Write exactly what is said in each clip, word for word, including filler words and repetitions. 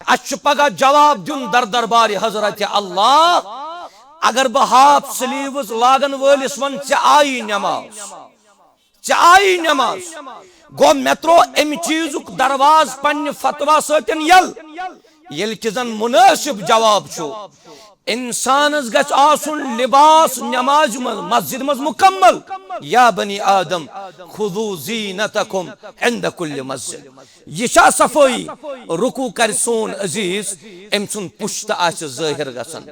اسہِ چھُ پگاہ جواب دیُن در دربارِ حضرت اللہ۔ اگر بہٕ ہاف سلیوز لاگن وٲلِس ونہٕ، "ژےٚ آیی نماز، ژےٚ آیی نماز"، گوٚو مےٚ تروو امہِ چیٖزُک دروازٕ پننہِ فتویٰ سۭتۍ یَلہٕ۔ ییٚلہِ کہِ زن منٲسب جواب چھُ، انسانس گژھِ آسُن لباس نمازِ منٛز، مسجد منٛز مکمل۔ یا بنی آدم، خذوا زینتکم عند کل مسجد۔ یہِ چھا صفٲیی؟ رکوع کرِ سون عزیز، أمۍ سُنٛد پُشت آسہِ ظٲہِر گژھان۔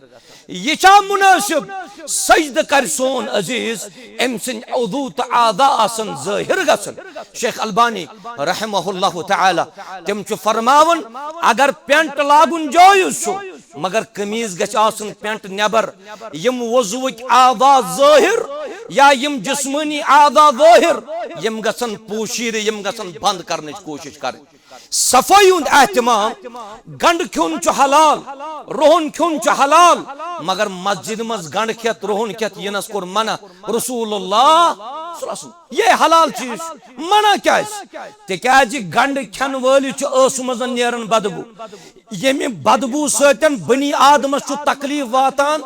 یہِ چھا منٲسب؟ سجدٕ کرِ سون عزیز، أمۍ سٕنٛدۍ عضو تہٕ اعضا آسن ظٲہِر گژھان۔ شیخ البانی رحمہ اللہ تعالی، تِم چھِ فرماوان، اگر پینٹ لاگُن جٲیز چھُ، مگر قمیٖض گژھِ آسُن پینٹ نٮ۪بر۔ یِم وضوٕکۍ اعضا ظٲہِر یا یِم جسمٲنی اعضا ظٲہِر، یِم گژھن پوشیٖدٕ، یِم گژھن بنٛد کرنٕچ کوٗشِش کرٕنۍ۔ صفٲیی ہُنٛد اہتمام، گنٛڈٕ کھیوٚن چھُ حلال، رُہُن کھیوٚن چھُ حلال، مگر مسجد منٛز گنٛڈٕ کھٮ۪تھ، رُہُن کھٮ۪تھ یِنس کوٚر منع رسول اللہ صلی اللہ علیہ وسلم۔ یہِ حلال چیٖز چھُ، منع کیازِ؟ تِکیازِ گنٛڈٕ کھٮ۪ن وٲلِس چھُ ٲسہٕ منٛز نیران بدبو۔ ییٚمہِ بدبو سۭتۍ بنی آدمس چھُ تکلیف واتان،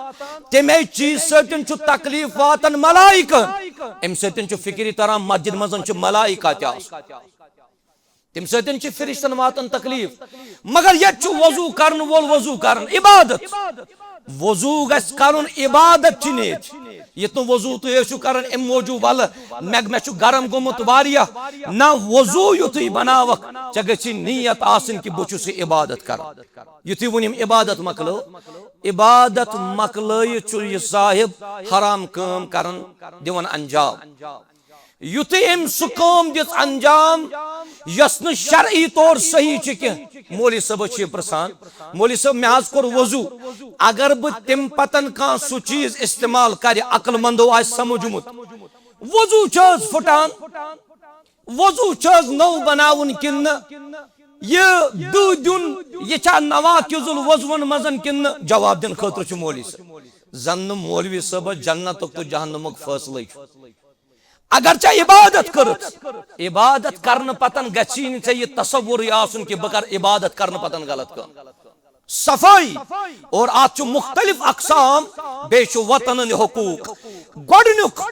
تمے چیٖز سۭتۍ چھُ تکلیف واتان ملائکن۔ امہِ سۭتۍ چھُ فکرِ تران، مسجد منٛز چھِ ملائکہ تہِ آسان، تمہِ سۭتۍ چھِ فرشتن واتان تکلیف۔ مگر ییٚتہِ چھُ وضو کرن وول وضو کران، عبادت۔ وضو گژھِ کرُن عبادت چہِ نیت۔ یہِ تُہۍ وضو تُہۍ ٲسِو کران امہِ موٗجوٗب، ولہٕ مےٚ، مےٚ چھُ گرم گوٚمُت واریاہ۔ نہ، وضو یُتھُے بناوکھ، ژےٚ گژھی نیت آسٕنۍ کہِ بہٕ چھُس یہِ عبادت کران۔ یُتھُے وۄنۍ یِم عبادت مۄکلٲو، عبادت مۄکلٲیِتھ چھُ یہِ صاحب حرام کٲم کران، دِوان انجام۔ یُتھُے أمۍ سُہ کٲم دِژ انجام، یۄس نہٕ شرعی طور صحیح چھِ کینٛہہ، مولوی صٲبس چھِ یہِ پرژھان، "مولوی صٲب، مےٚ حظ کوٚر وضو، اگر بہٕ تَمہِ پتن کانٛہہ سُہ چیٖز استعمال کرِ، عقل مندو آسہِ سمجھمُت، وضو چھِ حظ پھٹان؟ وضو چھِ حظ نوٚو بناوُن کِنہٕ نہٕ؟ یہِ دٕہ دیُن، یہِ چھا نواقض الوضوٗون منٛز کِنہٕ نہٕ؟" جواب دِنہٕ خٲطرٕ چھُ مولوی صٲب۔ زن نہٕ مولوی صٲبس جنتُک تہٕ جہنمُک فٲصلے چھُ۔ اگر ژےٚ عبادت کٔرٕتھ، عبادت کرنہٕ پتن گژھی نہٕ ژےٚ یہِ تصورٕے آسُن کہِ بہٕ کرٕ عبادت کرنہٕ پتن غلط کٲم۔ صفٲیی، اور اتھ چھُ مختلف اقسام، بیٚیہِ چھُ وطنن حقوق۔ گۄڈٕنیُک،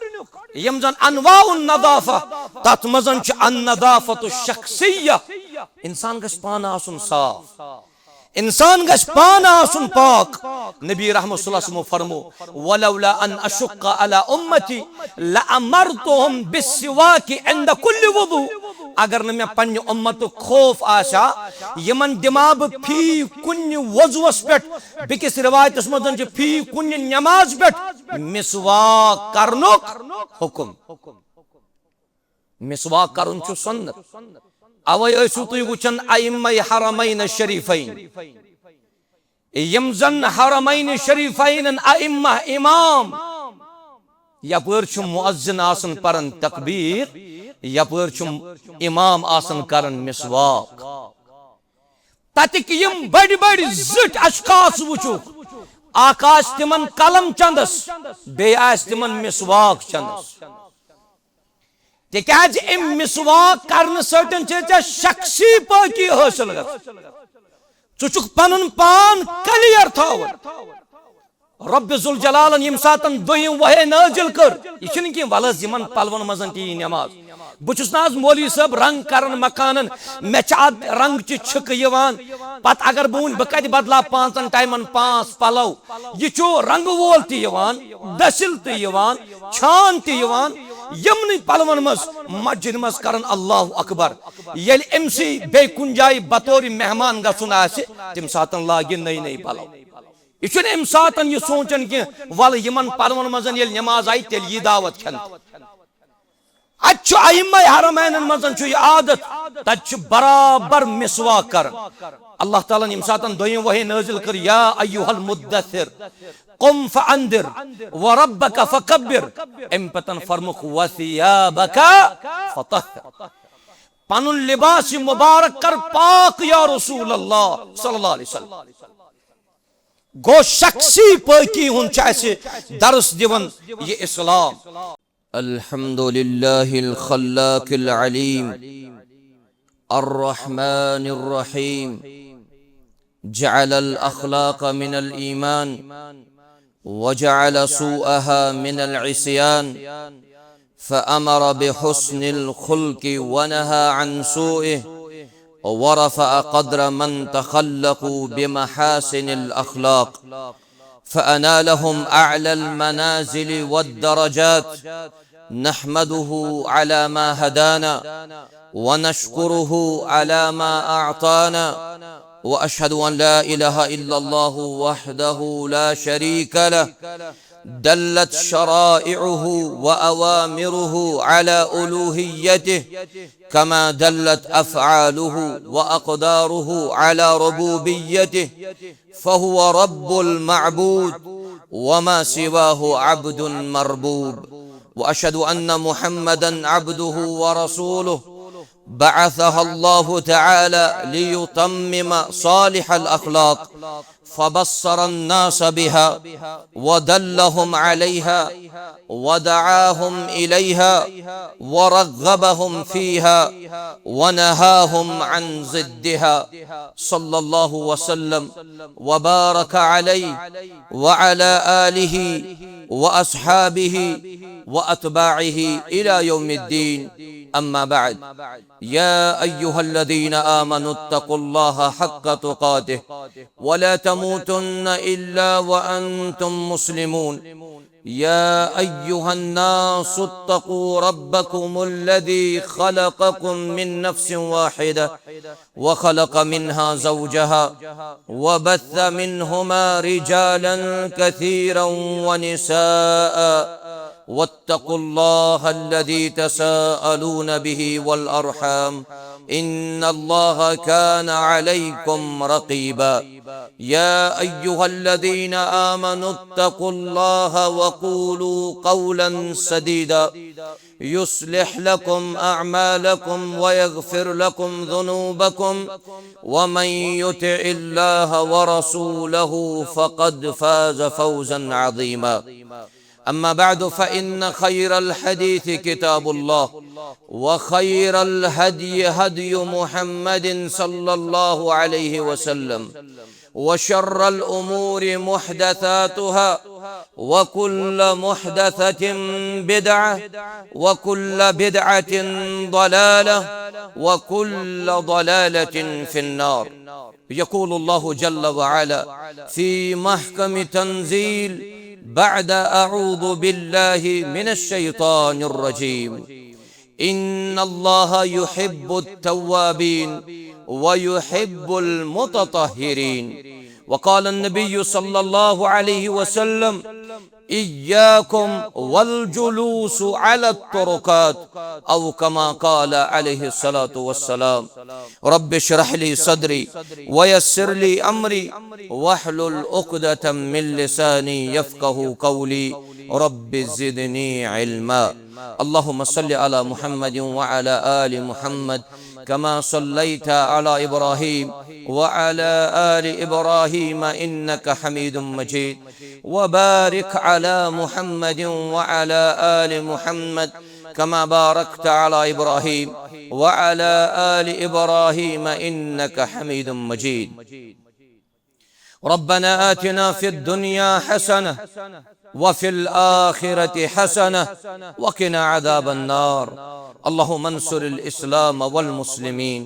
یِم زن انواع النظافہ، تتھ منٛز چھُ النظافۃ الشخصیہ، انسان گژھِ پانہٕ آسُن صاف۔ انسان گژھِ پانہٕ آسُن پاک۔ نبی رحمت صلی اللہ علیہ وسلمو فرمو، "ولولا ان اشق علی امتی لامرتهم بالسواک عند کل وضو"۔ اگر نہٕ مےٚ پننہِ امتُک خوف آسہِ ہا، یِمن دِما بہٕ فی کُنہِ وضوس پٮ۪ٹھ، بیٚکِس روایتس منٛز چھُ فی کُنہِ نماز پٮ۪ٹھ مسواک کرنُک حکم۔ مسواک کرُن چھُ سنت۔ اوے ٲسِو تُہۍ وٕچھان ائمہ حرمین شریفین، یِم زن حرمین شریفینن ائمہ، امام، یپٲرۍ چھُ مؤذن آسان پران تکبیر، یپٲرۍ چھُ امام آسان کران مسواک۔ تتِکۍ یِم بٔڑۍ بٔڑۍ زِٹھۍ اشخاص وٕچھُکھ، اکھ آسہِ تِمن قلم چندس، بیٚیہِ آسہِ تِمن مسواک چندس۔ تِکیازِ امہِ مسواک کرنہٕ سۭتۍ چھے ژےٚ شخصی پٲکی حٲصِل گژھان۔ ژٕ چھُکھ پنُن پان کلیر تھاوان۔ رب ذوالجلالن ییٚمہِ ساتن دوٚیِم وحی نٲزِل کٔر، یہِ چھُنہٕ کینٛہہ، ولہٕ حظ یِمن پلون منٛز تہِ یی نماز۔ بہٕ چھُس نہٕ از مولوی صٲب رنگ کران مکانن، مےٚ چھِ اتھ رنگ چہِ چھِکہٕ یِوان۔ پتہٕ اگر بہٕ وُنہِ بہٕ کتہِ بدلاو پانٛژن ٹایمن پانٛژھ پلو؟ یہِ چھُ رنگہٕ وول تہِ یِوان، دٔسِل تہِ یِوان، چھان تہِ یِوان۔ یِمنٕے پلون منٛز مسجد منٛز کران اللہ اکبر۔ ییٚلہِ أمۍ سٕے بیٚیہِ کُنہِ جایہِ بطورِ مہمان گژھُن آسہِ، تمہِ ساتن لاگہِ نٔے نٔے پلو۔ یہِ چھُنہٕ اَمہِ ساتَن یہِ سونٛچان کینٛہہ، وَلہٕ یِمَن پَلوَن منٛز ییٚلہِ نٮ۪ماز آیہِ، تیٚلہِ یی دعوت کھٮ۪نہٕ۔ اَتہِ چھُ ائمہ حرمینَن منٛز چھُ یہِ عادت، تَتہِ چھُ برابر مسواک کران۔ اللہ تعالیٰ ہَن ییٚمہِ ساتَن دوٚیِم وحی نٲزِل کٔر، یا ایھا المدثر قم فانذر وربک فکبر، اَمہِ پَتَن فرمُکھ وثیابک فطہر، پَنُن لباس یہِ مبارک کر پاک یا رسول اللہ صلی اللہ علیہ وسلم۔ گوٚو شخصی پٲکی ہُنٛد چھُ اَسہِ درس دِوان یہِ اسلام۔ الحمد لله الخلاق العليم الرحمن الرحيم جعل الأخلاق من الإيمان، وجعل سوءها من العصيان، فأمر بحسن الخلق ونهى عن سوءه، ورفع قدر من تخلقوا بمحاسن الأخلاق، فأنالهم أعلى المنازل والدرجات. نحمده على ما هدانا، ونشكره على ما أعطانا، وأشهد أن لا إله إلا الله وحده لا شريك له، دلت شرائعه وأوامره على ألوهيته، كما دلت أفعاله وأقداره على ربوبيته، فهو رب المعبود، وما سواه عبد مربوب. وأشهد أن محمدا عبده ورسوله، بعثه الله تعالى ليتمم صالح الأخلاق، فبصر الناس بها، ودلهم عليها، ودعاهم إليها، ورغبهم فيها، ونهاهم عن ضدها، صلى الله وسلم وبارك عليه وعلى آله وأصحابه وأتباعه إلى يوم الدين. أما بعد، يا أيها الذين آمنوا اتقوا الله حق تقاته، ولا تموتن إلا وأنتم مسلمون. يا أيها الناس اتقوا ربكم الذي خلقكم من نفس واحدة، وخلق منها زوجها، وبث منهما رجالا كثيرا ونساء، واتقوا الله الذي تساءلون به والأرحام، إن الله كان عليكم رقيبا. يا أيها الذين آمنوا اتقوا الله وقولوا قولا سديدا، يصلح لكم أعمالكم ويغفر لكم ذنوبكم، ومن يطع الله ورسوله فقد فاز فوزا عظيما. أما بعد، فإن خير الحديث كتاب الله، وخير الهدي هدي محمد صلى الله عليه وسلم، وشر الأمور محدثاتها، وكل محدثة بدعة، وكل بدعة ضلالة، وكل ضلالة في النار. يقول الله جل وعلا في محكم تنزيل بعد أعوذ بالله من الشيطان الرجيم: إن الله يحب التوابين ويحب المتطهرين. وقال النبي صلى الله عليه وسلم: إياكم والجلوس على الطرقات، أو كما قال عليه الصلاة والسلام. رب اشرح لي صدري ويسر لي أمري واحلل عقدة من لساني يفقه قولي. رب زدني علما. اللهم صل على محمد وعلى آل محمد كما صليت على إبراهيم وعلى آل إبراهيم إنك حميد مجيد. وبارك على محمد وعلى آل محمد كما باركت على إبراهيم وعلى آل إبراهيم إنك حميد مجيد. ربنا آتنا في الدنيا حسنة وفي الآخرة حسنة وقنا عذاب النار. اللهم انصر الإسلام والمسلمين.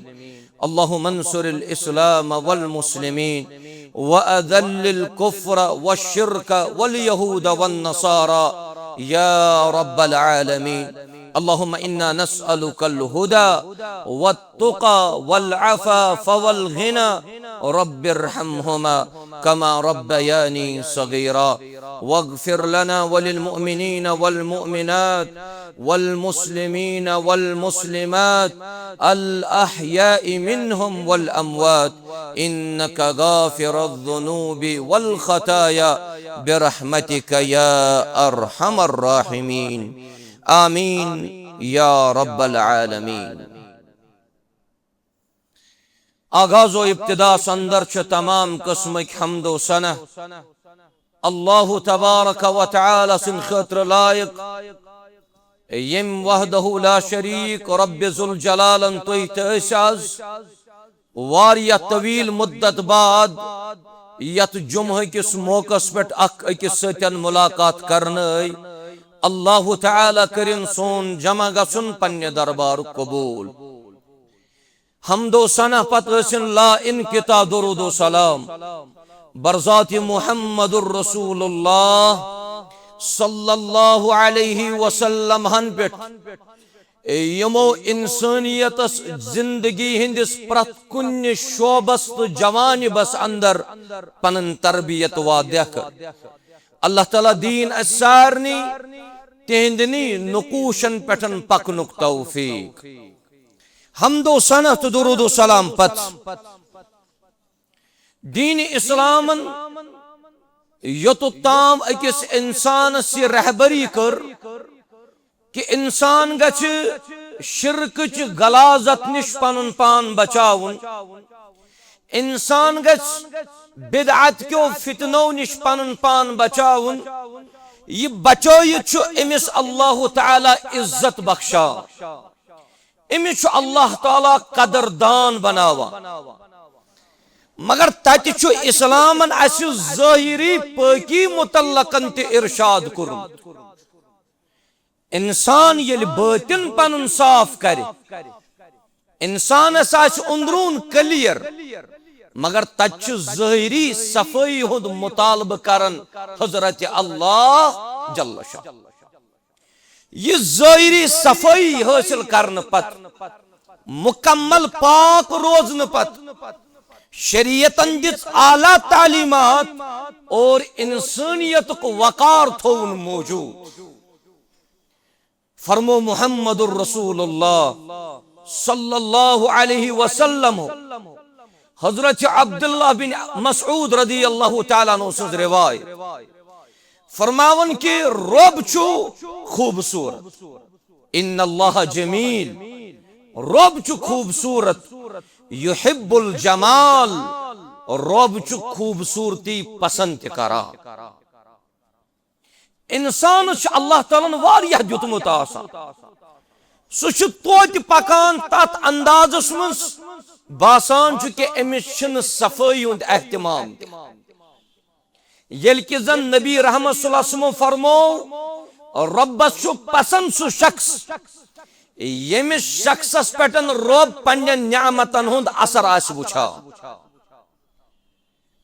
اللهم انصر الإسلام والمسلمين، وأذل الكفر والشرك واليهود والنصارى يا رب العالمين. اللهم إنا نسألك الهدى والتقى والعفاف والغنى. رب ارحمهما كما ربياني صغيرا. واغفر لنا وللمؤمنين والمؤمنات والمسلمين والمسلمات الأحياء منهم والأموات، إنك غافر الذنوب والخطايا برحمتك يا أرحم الراحمين. آمين يا رب العالمين. آغاز و ابتداس اندر چھ تمام قسمک حمد و ثنا اللہ تبارک و تعالی سند خاطر لائق، یم وحدہ لا شریک رب ذوالجلالن تُہۍ تہ أسۍ از واریاہ طویل مدت بعد یتھ جمعہ کِس موقعس پٮ۪ٹھ اکھ أکِس سۭتۍ ملاقات کرنہٕ آے۔ اللہ تعالیٰ کٔرِن سون جمع گژھُن پننہِ دربارُک قبول۔ حمد و ثنا پتہٕ ٲسِن لا انقطاع درود و سلام برذات محمد الرسول اللہ صلی اللہ علیہ وسلم ہن پٮ۪ٹھ، یِمو انسانیتس زندگی ہٕنٛدِس پرٛٮ۪تھ کُنہِ شعبس تہٕ جوانبس اندر پنٕنۍ تربیت واضح کٔر۔ اللہ تعالیٰ دِیِن اسہِ سارنٕے تِہنٛدنٕے نقوشن پٮ۪ٹھ پکنُک توفیق۔ حمد و ثنا تہٕ درود و سلام پتہٕ دین اسلامن یوٚتتھ تام أکِس انسانس یہِ رہبری کٔر کہ انسان گژھِ شرکٕچ غلاظت نِش پنُن پان بچاوُن، انسان گژھِ بدعت کیو فتنو نِش پنُن پان بچاوُن۔ یہِ بچٲیِتھ چھُ أمِس اللہ تعالیٰ عزت بخشان، أمِس چھُ اللہ تعالیٰ قدردان بناوان۔ مگر تتہِ چھُ اسلامن اسہِ ظٲہری پٲکی متعلقن تہِ ارشاد کوٚرمُت۔ انسان ییٚلہِ بٲطن پنُن صاف کرِ، انسانس آسہِ اندرون کلیر، مگر تتہِ چھُ ظٲہری صفٲیی ہُنٛد مطالبہٕ کران حضرت اللہ جل شان۔ یہِ ظٲہری صفٲیی حٲصِل کرنہٕ پتہٕ، مکمل پاک روزنہٕ پتہٕ، شریعتن دِژ اعلیٰ تعلیمات اور انسانیتُک وقار تھووُن موجود۔ فرمو محمد الرسول اللہ صلی اللہ علیہ وسلم، حضرت عبداللہ بن مسعود رضی اللہ تعالیٰ عنہ سٕنٛز روایت، فرماوان کہ رب چھُ خوبصورت، ان اللہ جمیل، رب چھُ خوبصورت، یحب الجمال، رب چھُ خوبصورتی پسند تہِ کران۔ انسانس چھُ اللہ تعالیٰ ہن واریاہ دیُتمُت آسان، سُہ چھُ توتہِ پکان تتھ اندازس منٛز، باسان چھُ کہ أمِس چھُنہٕ صفٲیی ہُنٛد اہتمام تہِ۔ ییٚلہِ کہِ زن نبی رحمت صلی اللہ علیہ وسلم فرمو، رۄبس چھُ پسند سُہ شخص، ییٚمِس شخصس پٮ۪ٹھ رۄب پننٮ۪ن نعمتن ہُنٛد اثر آسہِ وُچھان۔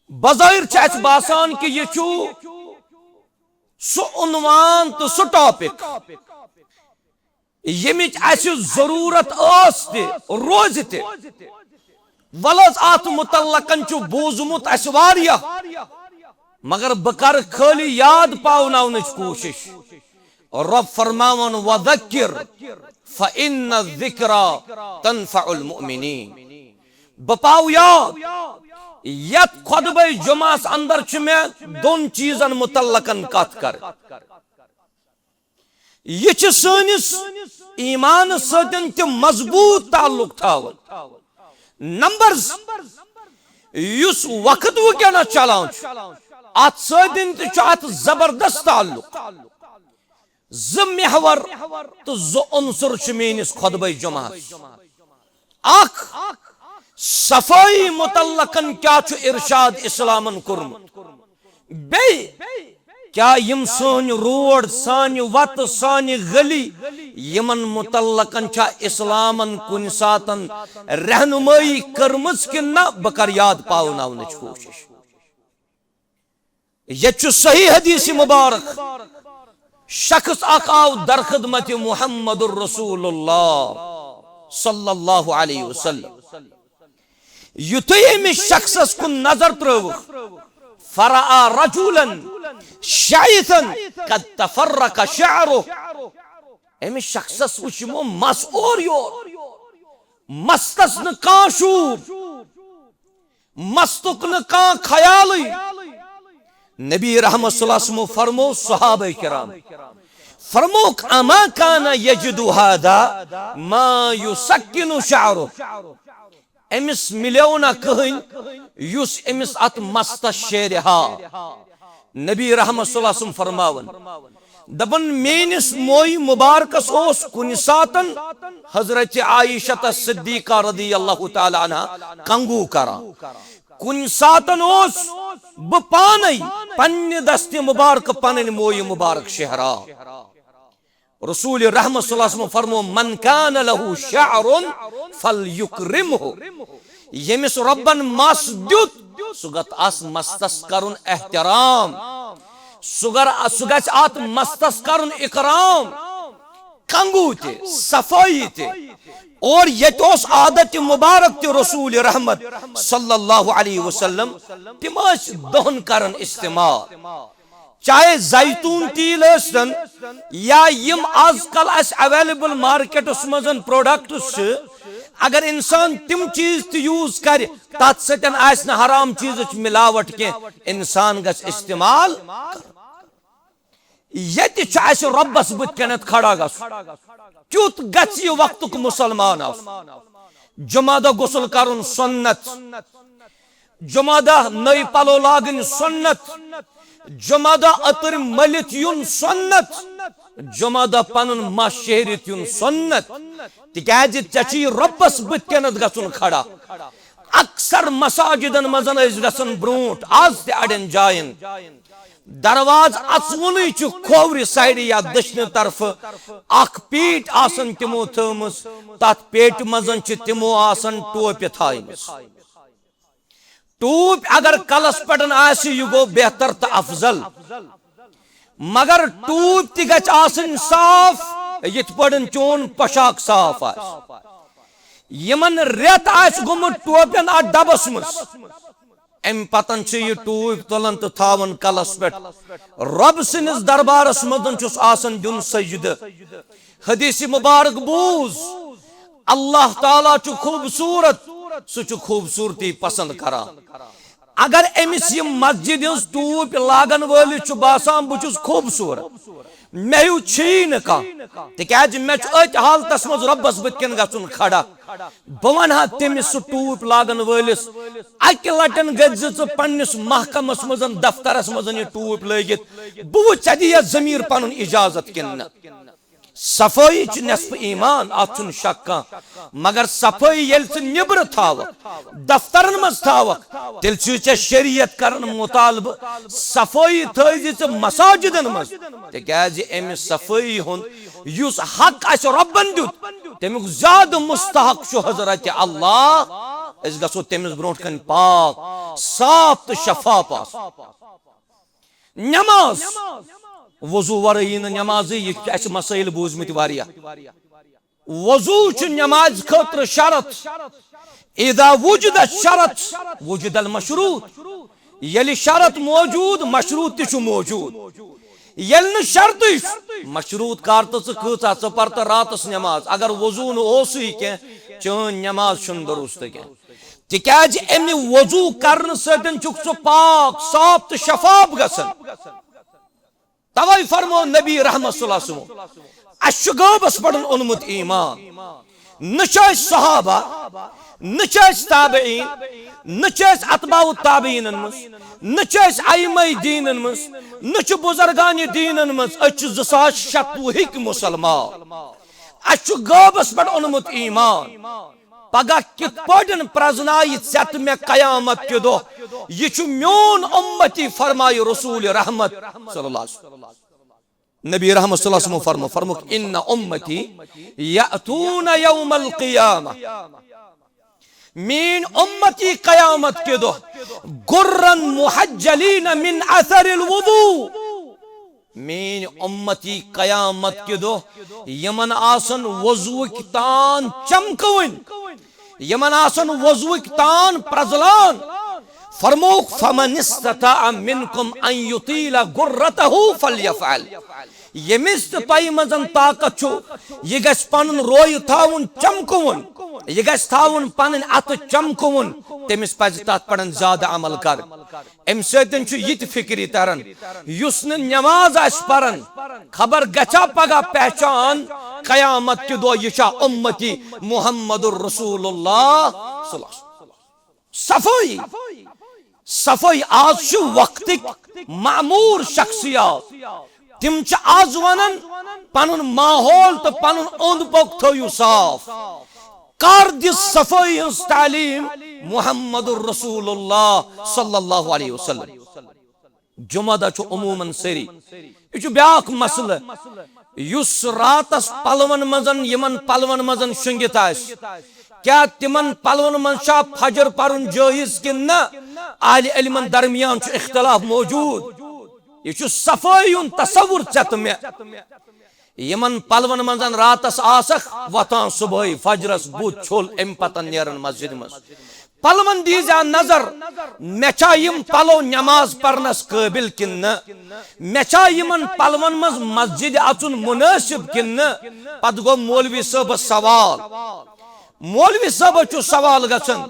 بظٲہر چھُ اَسہِ باسان کہِ یہِ چھُ سُہ عنوان تہٕ سُہ ٹاپک، ییٚمِچ اَسہِ ضروٗرت ٲس تہِ روزِ تہِ۔ ولہٕ حظ، اَتھ متعلقن چھُ بوٗزمُت اَسہِ واریاہ، مگر بہٕ کرٕ خٲلی یاد پاوناونٕچ کوٗشش۔ رۄب فرماوان، وذکر فإن الذکری تنفع المؤمنین۔ بہٕ پاو یاد، یتھ خطبہ جمعس اندر چھُ مےٚ دۄن چیزن متعلقن کتھ کرٕنۍ۔ یہِ چھُ سٲنِس ایمانس سۭتۍ تہِ مضبوط تعلق تھاوان۔ نمبر زٕ، یُس وقت وٕنکیٚنس چلان چھُ، اتھ سۭتۍ تہِ چھُ اتھ زبردست تعلق۔ زٕ محور تہٕ زٕ عنصر چھِ میٲنِس خطبہ جمعہس۔ اکھ، صفٲیی متعلقن کیٛاہ چھُ ارشاد اسلامن کوٚرمُت؟ بیٚیہِ کیٛاہ یِم سٲنۍ روڈ، سانہِ وتہٕ، سانہِ گلی، یِمن متعلقن چھا اسلامن کُنہِ ساتن رہنمٲیی کٔرمٕژ کِنہٕ نہ؟ بہٕ کرٕ یاد پاوناونٕچ کوٗشش۔ ییٚتہِ چھُ صحیح حدیث مبارک، شخص اکھ آو در خدمت محمد الرسول اللہ صلی اللہ علیہ وسلم۔ یُتھُے أمِس شخصس کُن نظر ترٲوٕکھ، فرآ رجلا شعثا قد تفرق شعره۔ أمِس شخصس وُچھ یِمو مس اورٕ یور، مستس نہٕ کانٛہہ شوٗب، مستُک نہٕ کانٛہہ خیالٕے۔ نبی رحمت صلی اللہ علیہ وسلم فرمو صحابہ کرام، فرموک، اما کان یجد هذا ما یسکن شعره، أمِس مِلیو نہ کٕہٕنۍ یُس أمِس اتھ مستس شیرِ ہا۔ نبی رحمت صلی اللہ علیہ وسلم فرماون، دپان، میٲنِس موئی مبارکس اوس کُنہِ ساتن حضرت عائشہ صدیقہ رضی اللہ تعالی عنہا کنگو کران۔ کُنہِ ساتن اوس بہٕ پانے پننہِ دستِ مبارک پنٕنۍ موئی مبارک شہران۔ رسول رحمت صلی اللہ علیہ وسلم فرمو، من کان لہ شعر فلیکرمہ۔ ییٚمِس رۄبن مس دیُت، سُہ گژھِ اتھ مستس کرُن احترام، سُہ گر-، سُہ گژھِ اتھ مستس کرُن اکرام، کنگو تہِ، صفٲیی تہِ۔ اور ییٚتہِ اوس عادت مبارک تہِ رسول رحمت صلی اللہ علیہ وسلم، تِم ٲسۍ دۄہن کران استعمال۔ چاہے زیتون تیل ٲسۍتن یا یِم آز کل اسہِ اویلیبل مارکیٹس منٛز پروڈکٹس چھِ، اگر انسان تِم چیٖز تہِ یوز کرِ، تتھ سۭتۍ آسہِ نہٕ حرام چیٖزٕچ ملاوٹ کینٛہہ، انسان گژھِ استعمال کرُن۔ ییٚتہِ چھُ اسہِ رۄبس بٕتھِ کٮ۪نتھ کھڑا گژھُن۔ کیُتھ گژھِ یہِ وقتُک مسلمان آسُن؟ جمعہ دۄہ غسل کرُن سنت، جمعہ دۄہ نٔے پلو لاگٕنۍ سنت، جمعہ دۄہ عطر مٔلِتھ یُن سنت، جمعہ دۄہ پنُن مس شیرِتھ یُن سنت، تِکیازِ ژےٚ چھُے رۄبس بٕتھِ کٮ۪نتھ گژھُن کھڑا۔ اکثر مساجدن منٛز ٲسۍ گژھان برونٛٹھ، آز تہِ اڑٮ۪ن جاین دروازٕ اژوُنٕے چھُ کھوورِ سایڈٕ یا دٔچھنہِ طرفہٕ اکھ پیٖٹ آسان تِمو تھٲومٕژ، تتھ پیٹہِ منٛز چھِ تِمو آسان ٹوپہِ تھایمٕژ۔ ٹوپۍ اگر کلس پٮ۪ٹھ آسہِ، یہِ گوٚو بہتر تہٕ افضل، مگر ٹوپۍ تہِ گژھِ آسٕنۍ صاف، یِتھ پٲٹھۍ چون پۄشاک صاف آسہِ۔ یِمن رٮ۪تھ آسہِ گوٚمُت ٹوپٮ۪ن اتھ ڈبس منٛز، امہِ پتن چھِ یہِ ٹوپۍ تُلان تہٕ تھاوان کلس پٮ۪ٹھ۔ رۄب سٕنٛدِس دربارس منٛز چھُس آسان دیُن سجدٕ۔ حدیث مبارک بوٗز، اللہ تعالیٰ چھُ خوٗبصوٗرت، سُہ چھُ خوٗبصوٗرتی پسند کران۔ اگر أمِس یہِ مسجد ہٕنٛز ٹوٗپۍ لاگن وٲلِس چھُ باسان بہٕ چھُس خوٗبصوٗرت، مےٚ ہیوٗ چھُیی نہٕ کانٛہہ، تِکیازِ مےٚ چھُ أتھۍ حالتس منٛز رۄبس بٕتھِ کَنۍ گژھُن کھڑا، بہٕ وَنہٕ ہا تٔمِس سُہ ٹوٗپۍ لاگن وٲلِس، اَکہِ لٹٮ۪ن گٔژھۍ زِ ژٕ پننِس محکمس منٛز، دفترس منٛز یہِ ٹوٗپۍ لٲگِتھ، بہٕ وٕچھٕ ژےٚ دِیا ضمیٖر پنُن اجازت کِنہٕ نہ۔ صفٲیی چھِ نصف ایمان، اتھ چھُنہٕ شک کانٛہہ۔ مگر صفٲیی ییٚلہِ ژٕ نیبرٕ تھاوکھ، دفترن منٛز تھاوکھ، تیٚلہِ چھُے ژےٚ شریعت کران مطالبہٕ، صفٲیی تھٲیزِ ژٕ مساجدن منٛز، تِکیازِ امہِ صفٲیی ہُنٛد یُس حق اسہِ رۄبن دیُت، تمیُک زیادٕ مستحق چھُ حضرت اللہ۔ أسۍ گژھو تٔمِس برونٛٹھ کنہِ پاک، صاف تہٕ شفاف آسُن۔ نماز، وضو ورٲیی نہٕ نمازٕے، یہِ چھِ اَسہِ مسٲیِل بوٗزمٕتۍ واریاہ۔ وضو چھُ نمازِ خٲطرٕ شرط۔ اذا وجد الشرط وجد المشروط۔ ییٚلہِ شرط موجود، مشروط تہِ چھُ موجود۔ ییٚلہِ نہٕ شرطٕے چھُ، مشروط کر تہٕ ژٕ کۭژاہ، ژٕ پر تہٕ راتس نماز، اگر وضو نہٕ اوسُے کینٛہہ، چٲنۍ نماز چھُنہٕ درست کینٛہہ۔ تِکیازِ امہِ وضو کرنہٕ سۭتۍ چھُکھ ژٕ پاک، صاف تہٕ شفاف گژھان۔ توے فرمو نبی رحمت صلی اللہ علیہ وسلم، اسہِ چھُ غٲبس پٮ۪ٹھ اوٚنمُت ایمان۔ نہ چھِ أسۍ صحابہ، نہ چھِ أسۍ تابعین، نہ چھِ أسۍ اتباع التابعینن منٛز، نہ چھِ أسۍ ائمہ دینن منٛز، نہ چھِ بزرگان دینن منٛز۔ أسۍ چھِ زٕ ساس شتوُہٕکۍ مسلمان۔ اسہِ چھُ غٲبس پٮ۪ٹھ اوٚنمُت ایمان۔ پگاہ کِتھ پٲٹھۍ پرزنایہِ ژےٚ تہٕ مےٚ قیامت کہِ دۄہ، یہِ چھُ میون اُمتی، فرمایہِ رسول رحمت صلی اللہ علیہ وسلم۔ نبی رحمت صلی اللہ علیہ وسلم فرمو، فرموک، ان امتی یاتون یوم القیامہ، میٲنۍ اُمتی قیامت کہِ دۄہ، غرا محجلین من اثر الوضو، میٲنۍ اُمتی قیامت کہِ دۄہ، یِمن آسن وضوٗکۍ تان چمکوٕنۍ، یِمن آسن وضوٗکۍ تان پرزلان۔ فرمووُکھ، فمن استطاع منکم ان یطیل غرتہ فلیفعل۔ ییٚمِس تہِ تۄہہِ منٛز طاقت چھُ، یہِ گژھِ پنُن رویہِ تھاوُن چمکوُن، یہِ گژھِ تھاوُن پنٕنۍ اتھٕ چمکوُن، تٔمِس پزِ تتھ پٮ۪ٹھ زیادٕ عمل کرُن۔ امہِ سۭتۍ چھُ یہِ تہِ فکرِ تران، یُس نہٕ نماز آسہِ پران، خبر گژھا پگاہ پہچان قیامت کہِ دۄہ یہِ چھا اُمتی محمد رسول اللہ صلی اللہ علیہ وسلم۔ صفٲیی، صفٲیی۔ آز چھِ وقتٕکۍ معمور شخصیات، تِم چھِ آز ونان، پنُن ماحول تہٕ پنُن اوٚنٛد پوٚک تھٲیِو صاف۔ کر دِژ صفٲیی ہٕنٛز تعلیٖم محمد رسول اللہ صلی اللہ علیہ وسلم؟ جمعہ دۄہ چھُ عموماً سٲری۔ یہِ چھُ بیٛاکھ مسلہٕ، یُس راتس پلون منٛز، یِمن پلون منٛز شۄنٛگِتھ آسہِ، کیٛاہ تِمن پلون منٛز چھا فجر پرُن جٲیز کِنہٕ نہ؟ اہل علمن درمیان چھُ اختلاف موجود۔ یہِ چھُ صفٲیی ہُنٛد تصور ژےٚ تہٕ مےٚ۔ یِمن پلون منٛز راتس آسکھ، وۄتھان صبحٲے فجرس بُتھ چھوٚل، امہِ پتہٕ نیران مسجدِ منٛز۔ پلون دیٖزِ نظر، مےٚ چھا یِم پلو نماز پرنس قٲبل کِنہٕ نہٕ؟ مےٚ چھا یِمن پلون منٛز مسجدِ اژُن منٲسب کِنہٕ نہٕ؟ پتہٕ گوٚو مولوی صٲبس سوال۔ مولوی صٲبس چھُ سوال گژھان،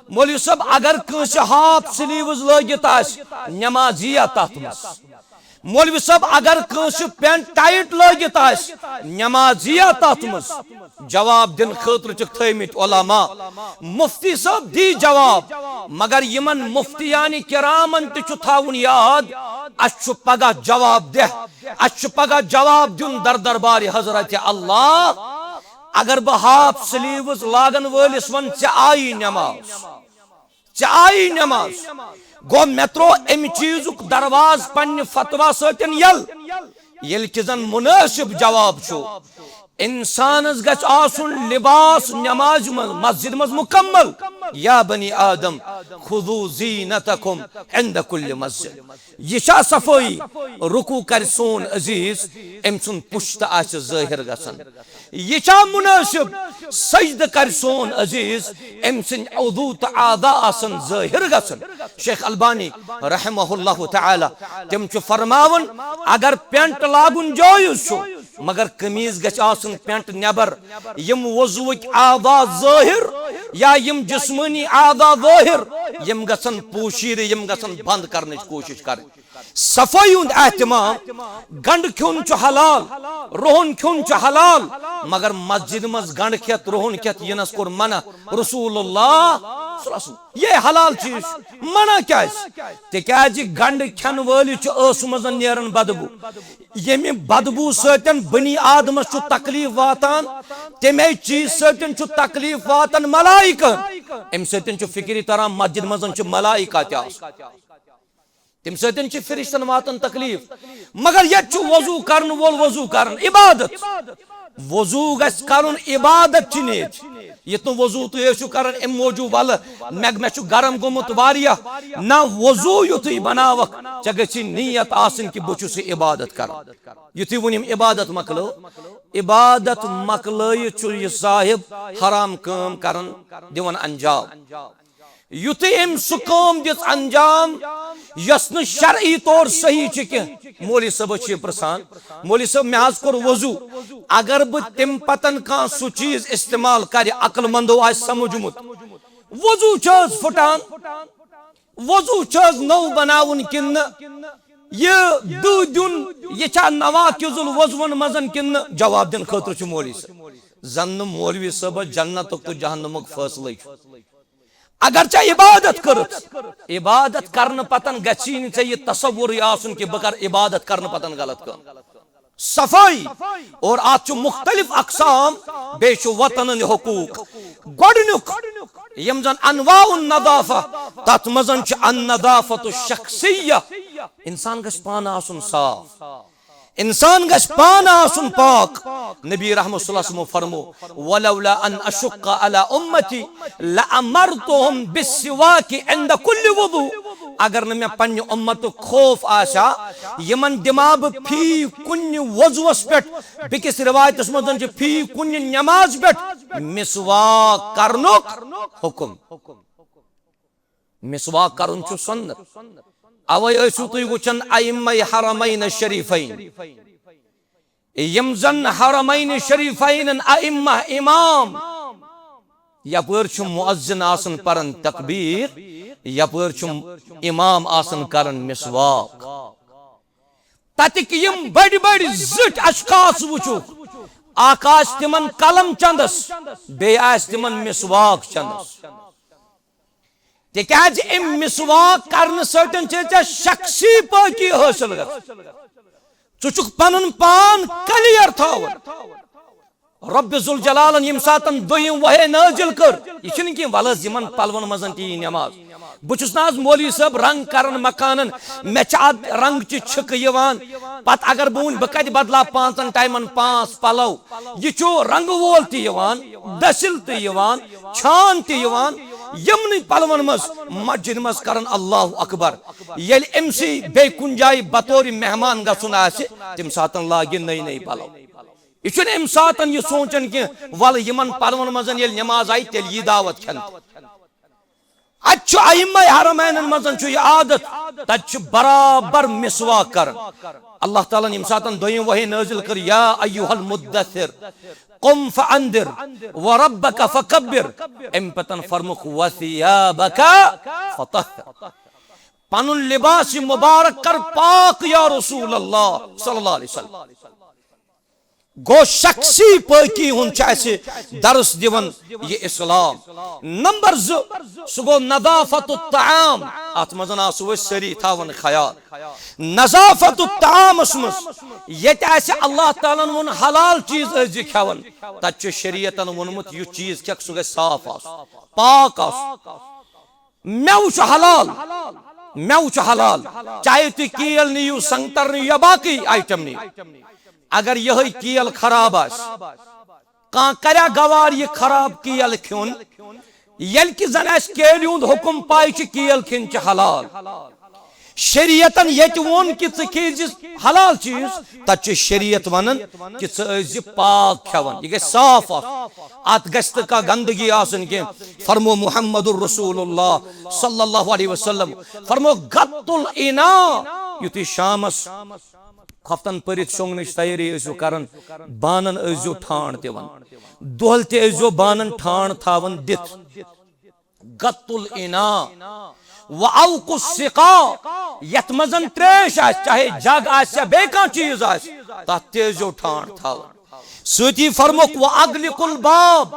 مولوی صٲب، اگر کٲنٛسہِ ہاف سلیوز لٲگِتھ آسہِ، نماز یِیا تتھ منٛز؟ مولوی صٲب، اگر کٲنٛسہِ پینٹ ٹایٹ لٲگِتھ آسہِ، نماز یِیا تتھ منٛز؟ جواب دِنہٕ خٲطرٕ چھِکھ تھٲومٕتۍ علماء۔ مفتی صٲب دی جواب، مگر یِمن مفتیان کرامن تہِ چھُ تھاوُن یاد، اسہِ چھُ پگاہ جواب دہ، اسہِ چھُ پگاہ جواب دیُن در دربارِ حضرت اللہ۔ اگر بہٕ ہاف سلیوز لاگن وٲلِس ونہٕ، ژےٚ آیی نماز، ژےٚ آیی نماز، گوٚو مےٚ تروو امہِ چیٖزُک دروازٕ پننہِ فتوا سۭتۍ یل۔ ییٚلہِ کہِ زن منٲسب جواب چھُ، انسانس گژھِ آسُن لباس نمازِ منٛز، مسجد منٛز مکمل۔ یا بنی آدم، خذوا زینتکم عند کل مسجد۔ یہِ چھا صفٲیی؟ رکوع کرِ سون عزیز، أمۍ سُنٛد پُشت آسہِ ظٲہر گژھان۔ یہِ چھا منٲسب؟ سجدٕ کرِ سون عزیز، أمۍ سٕنٛدۍ عضو تہٕ اعضا آسن ظٲہر گژھان۔ شیخ البانی رحمہ اللہ تعالی، تِم چھِ فرماوان، اگر پینٹ لاگُن جٲیز چھُ، مگر قمیٖض گژھِ آسُن پینٹ نٮ۪بر۔ یِم وضوٗوٕکۍ اعضا ظٲہر یا یِم جسمٲنی اعضا ظٲہر، یِم گژھن پوشیدٕ، یِم گژھن بنٛد کرنٕچ کوٗشش کرٕنۍ۔ صفٲیی ہُنٛد اہتمام۔ گنڈٕ کھیوٚن چھُ حلال، رُہن کھیوٚن چھُ حلال، مگر مسجد منٛز گنڈٕ کھٮ۪تھ، رُہن کھٮ۪تھ یِنس کوٚر منع رسول اللہ صلی اللہ علیہ وسلم۔ یہِ حلال چیٖز چھُ، منع کیازِ؟ تِکیازِ گنڈٕ کھٮ۪ن وٲلِس چھُ ٲسہٕ منٛز نیران بدبو۔ ییٚمہِ بدبو سۭتۍ بنی آدمس چھُ تکلیف واتان، تَمے چیٖز سۭتۍ چھُ تکلیف واتان ملائکن۔ اَمہِ سۭتۍ چھُ فکرِ تران، مسجد منٛز چھِ ملائکہ تہِ آسان۔ تَمہِ سۭتۍ چھِ فرشتن واتان تکلیف۔ مگر ییٚتہِ چھُ وضو کرن وول وضو کران، عبادت۔ وضو گژھِ کرُن عبادت چہِ نیتہِ۔ یِتھ نہٕ وضو تُہۍ ٲسِو کران اَمہِ موٗجوٗب، ولہٕ مےٚ، مےٚ چھُ گرم گوٚمُت واریاہ۔ نہ، وضو یُتھُے بناوکھ، ژےٚ گژھی نیت آسٕنۍ کہِ بہٕ چھُس یہِ عبادت کران۔ یُتھُے وۄنۍ یِم عبادت مۄکلٲو، عبادت مۄکلٲیِتھ چھُ یہِ صاحب حرام کٲم کران، دِوان انجام۔ یُتھُے أمۍ سُہ کٲم دِژ انجام، یۄس نہٕ شرعی طور صحیح چھِ کینٛہہ، مولوی صٲبس چھِ یہِ پرژھان، "مولوی صٲب، مےٚ حظ کوٚر وضو، اگر بہٕ تَمہِ پتن کانٛہہ سُہ چیٖز استعمال کرِ، عقل مندو آسہِ سمجھمُت، وضو چھُ حظ پھٹان؟ وضو چھُ حظ نوٚو بناوُن کِنہٕ نہٕ؟ یہِ دٕہ دیُن، یہِ چھا نواقض الوضوٗون منٛز کِنہٕ نہٕ؟" جواب دِنہٕ خٲطرٕ چھُ مولوی صٲب۔ زن نہٕ مولوی صٲبس جنتُک تہٕ جہنمُک فٲصلے چھُ۔ اگر ژےٚ عبادت کٔرٕتھ، عبادت کرنہٕ پتن گژھی نہٕ ژےٚ یہِ تصورٕے آسُن کہِ بہٕ کرٕ عبادت کرنہٕ پتن غلط کٲم۔ صفٲیی، اور اتھ چھُ مختلف اقسام، بیٚیہِ چھُ وطنن حقوق۔ گۄڈٕنیُک یِم زن انواع النظافہ، تتھ منٛز چھُ النظافۃ الشخصیہ، انسان گژھِ پانہٕ آسُن صاف۔ انسان گژھِ پانہٕ آسُن پاک۔ نبی رحمت صلی اللہ علیہ وسلم فرمو، "ولولا ان اشق علی امتی لامرتهم بالسواک عند کل وضو۔" اگر نہٕ مےٚ پننہِ امتُک خوف آسہِ ہا، یِمن دِما بہٕ فی کُنہِ وضوس پٮ۪ٹھ، بیٚکِس روایتس منٛز چھُ فی کُنہِ نماز پٮ۪ٹھ مسواک کرنُک حکم۔ مسواک کرُن چھُ سنت۔ اوے ٲسِو تُہۍ وٕچھان ائمہ حرمین شریفین، یِم زن حرمین شریفینن ائمہ، امام، یپٲرۍ چھُ مؤذن آسان پران تکبیر، یپٲرۍ چھُ امام آسان کران مسواک۔ تتِکۍ یِم بٔڑۍ بٔڑۍ زِٹھۍ اشخاص وٕچھُکھ، اکھ آسہِ تِمن قلم چندس، بیٚیہِ آسہِ تِمن مسواک چندس۔ تِکیازِ امہِ مسواک کرنہٕ سۭتۍ چھِ ژےٚ شخصی پٲکی حٲصِل گژھان۔ ژٕ چھُکھ پنُن پان کلیر تھاوُن۔ رب ذوالجلالن ییٚمہِ ساتن دوٚیِم وحی نٲزِل کٔر، یہِ چھِنہٕ کینٛہہ، وَلہٕ حظ یِمن پلون منٛز تہِ یی نٮ۪ماز۔ بہٕ چھُس نہٕ آز مولوی صٲب رنگ کران مکانن، مےٚ چھِ اتھ رنگ چہِ چھِکہٕ یِوان، پتہٕ اگر بہٕ وۄنۍ بہٕ کتہِ بدلاو پانٛژن ٹایمن پانٛژھ پلو؟ یہِ چھُ رنگہٕ وول تہِ یِوان، دٔسِل تہِ یِوان، چھان تہِ یِوان، یِمنٕے پلون منٛز مسجد منٛز کران اللہ اکبر۔ ییٚلہِ أمۍ سٕے بیٚیہِ کُنہِ جایہِ بطور مہمان گژھُن آسہِ، تمہِ ساتن لاگہِ نٔے نٔے پلو۔ یہِ چھُنہٕ اَمہِ ساتَن یہِ سونٛچان کینٛہہ، وَلہٕ یِمَن پَلوَن منٛز ییٚلہِ نٮ۪ماز آیہِ، تیٚلہِ یی دعوت کھٮ۪نہٕ۔ اَتہِ چھُ ائمہ حرمینَن منٛز چھُ یہِ عادت، تَتہِ چھُ برابر مسواک کران۔ اللہ تعالیٰ ہَن ییٚمہِ ساتَن دوٚیِم وحی نٲزِل کٔر، یا ایھا المدثر قم فانذر وربک فکبر، اَمہِ پَتَن فرمووُکھ وثیابک فطہر، پَنُن لباس یہِ مبارک کر پاک یا رسول اللہ صلی اللہ علیہ وسلم۔ گوٚو شخصی پٲکی ہُنٛد چھُ اَسہِ درس دِوان یہِ اسلام۔ نمبر زٕ، سُہ گوٚو نظافت الطعام۔ اَتھ منٛز آسو أسۍ سٲری تھاوان خیال۔ نظافت الطعامس منٛز ییٚتہِ آسہِ اللہ تعالیٰ ہن ووٚن حلال چیٖز ٲسۍ زِ کھٮ۪وان، تَتہِ چھُ شریعتن ووٚنمُت یُتھ چیٖز کھٮ۪کھ سُہ گژھِ صاف آسُن، پاک آسُن۔ مٮ۪وٕ چھُ حلال، مٮ۪وٕ چھُ حلال، چاہے تُہۍ کیل نِیِو، سنگتر نِیِو یا باقٕے آیٹم نِیِو۔ اگر یِہوٚے کیل خراب آسہِ، کانٛہہ کریا گوار یہِ خراب کیل کھیوٚن؟ ییٚلہِ کہِ زن اَسہِ کیلہِ ہُنٛد حُکم پاے چھُ، کیل کھیٚنۍ چھِ حلال۔ شریعتن ییٚتہِ ووٚن کہِ ژٕ کھیٚیہِ زِ حلال چیٖز، تتہِ چھُ شریعت ونان کہِ ژٕ ٲسۍ زِ پاک کھٮ۪وان، یہِ گژھِ صاف آسُن۔ اتھ گژھِ نہٕ کانٛہہ گندگی آسٕنۍ کینٛہہ۔ فرمو محمد رسول اللہ صلی اللہ علیہ وسلم، فرمو غط الاناء، یُتھُے شامس خۄفتن پٔرِتھ شۄنٛگنٕچ تیٲری ٲسِو کران، بانن ٲسۍزیو ٹھانڈ دِوان، دۄہلہِ تہِ ٲسۍزیو بانن ٹھانڈ تھاوان دِتھ۔ غط الاناء و اوق السقا، یتھ منٛز زن تریش آسہِ، چاہے جگ آسہِ یا بیٚیہِ کانٛہہ چیٖز آسہِ، تتھ تہِ ٲسۍزیو ٹھانڈ تھاوان۔ سۭتی فرموکھ و اغلق الباب،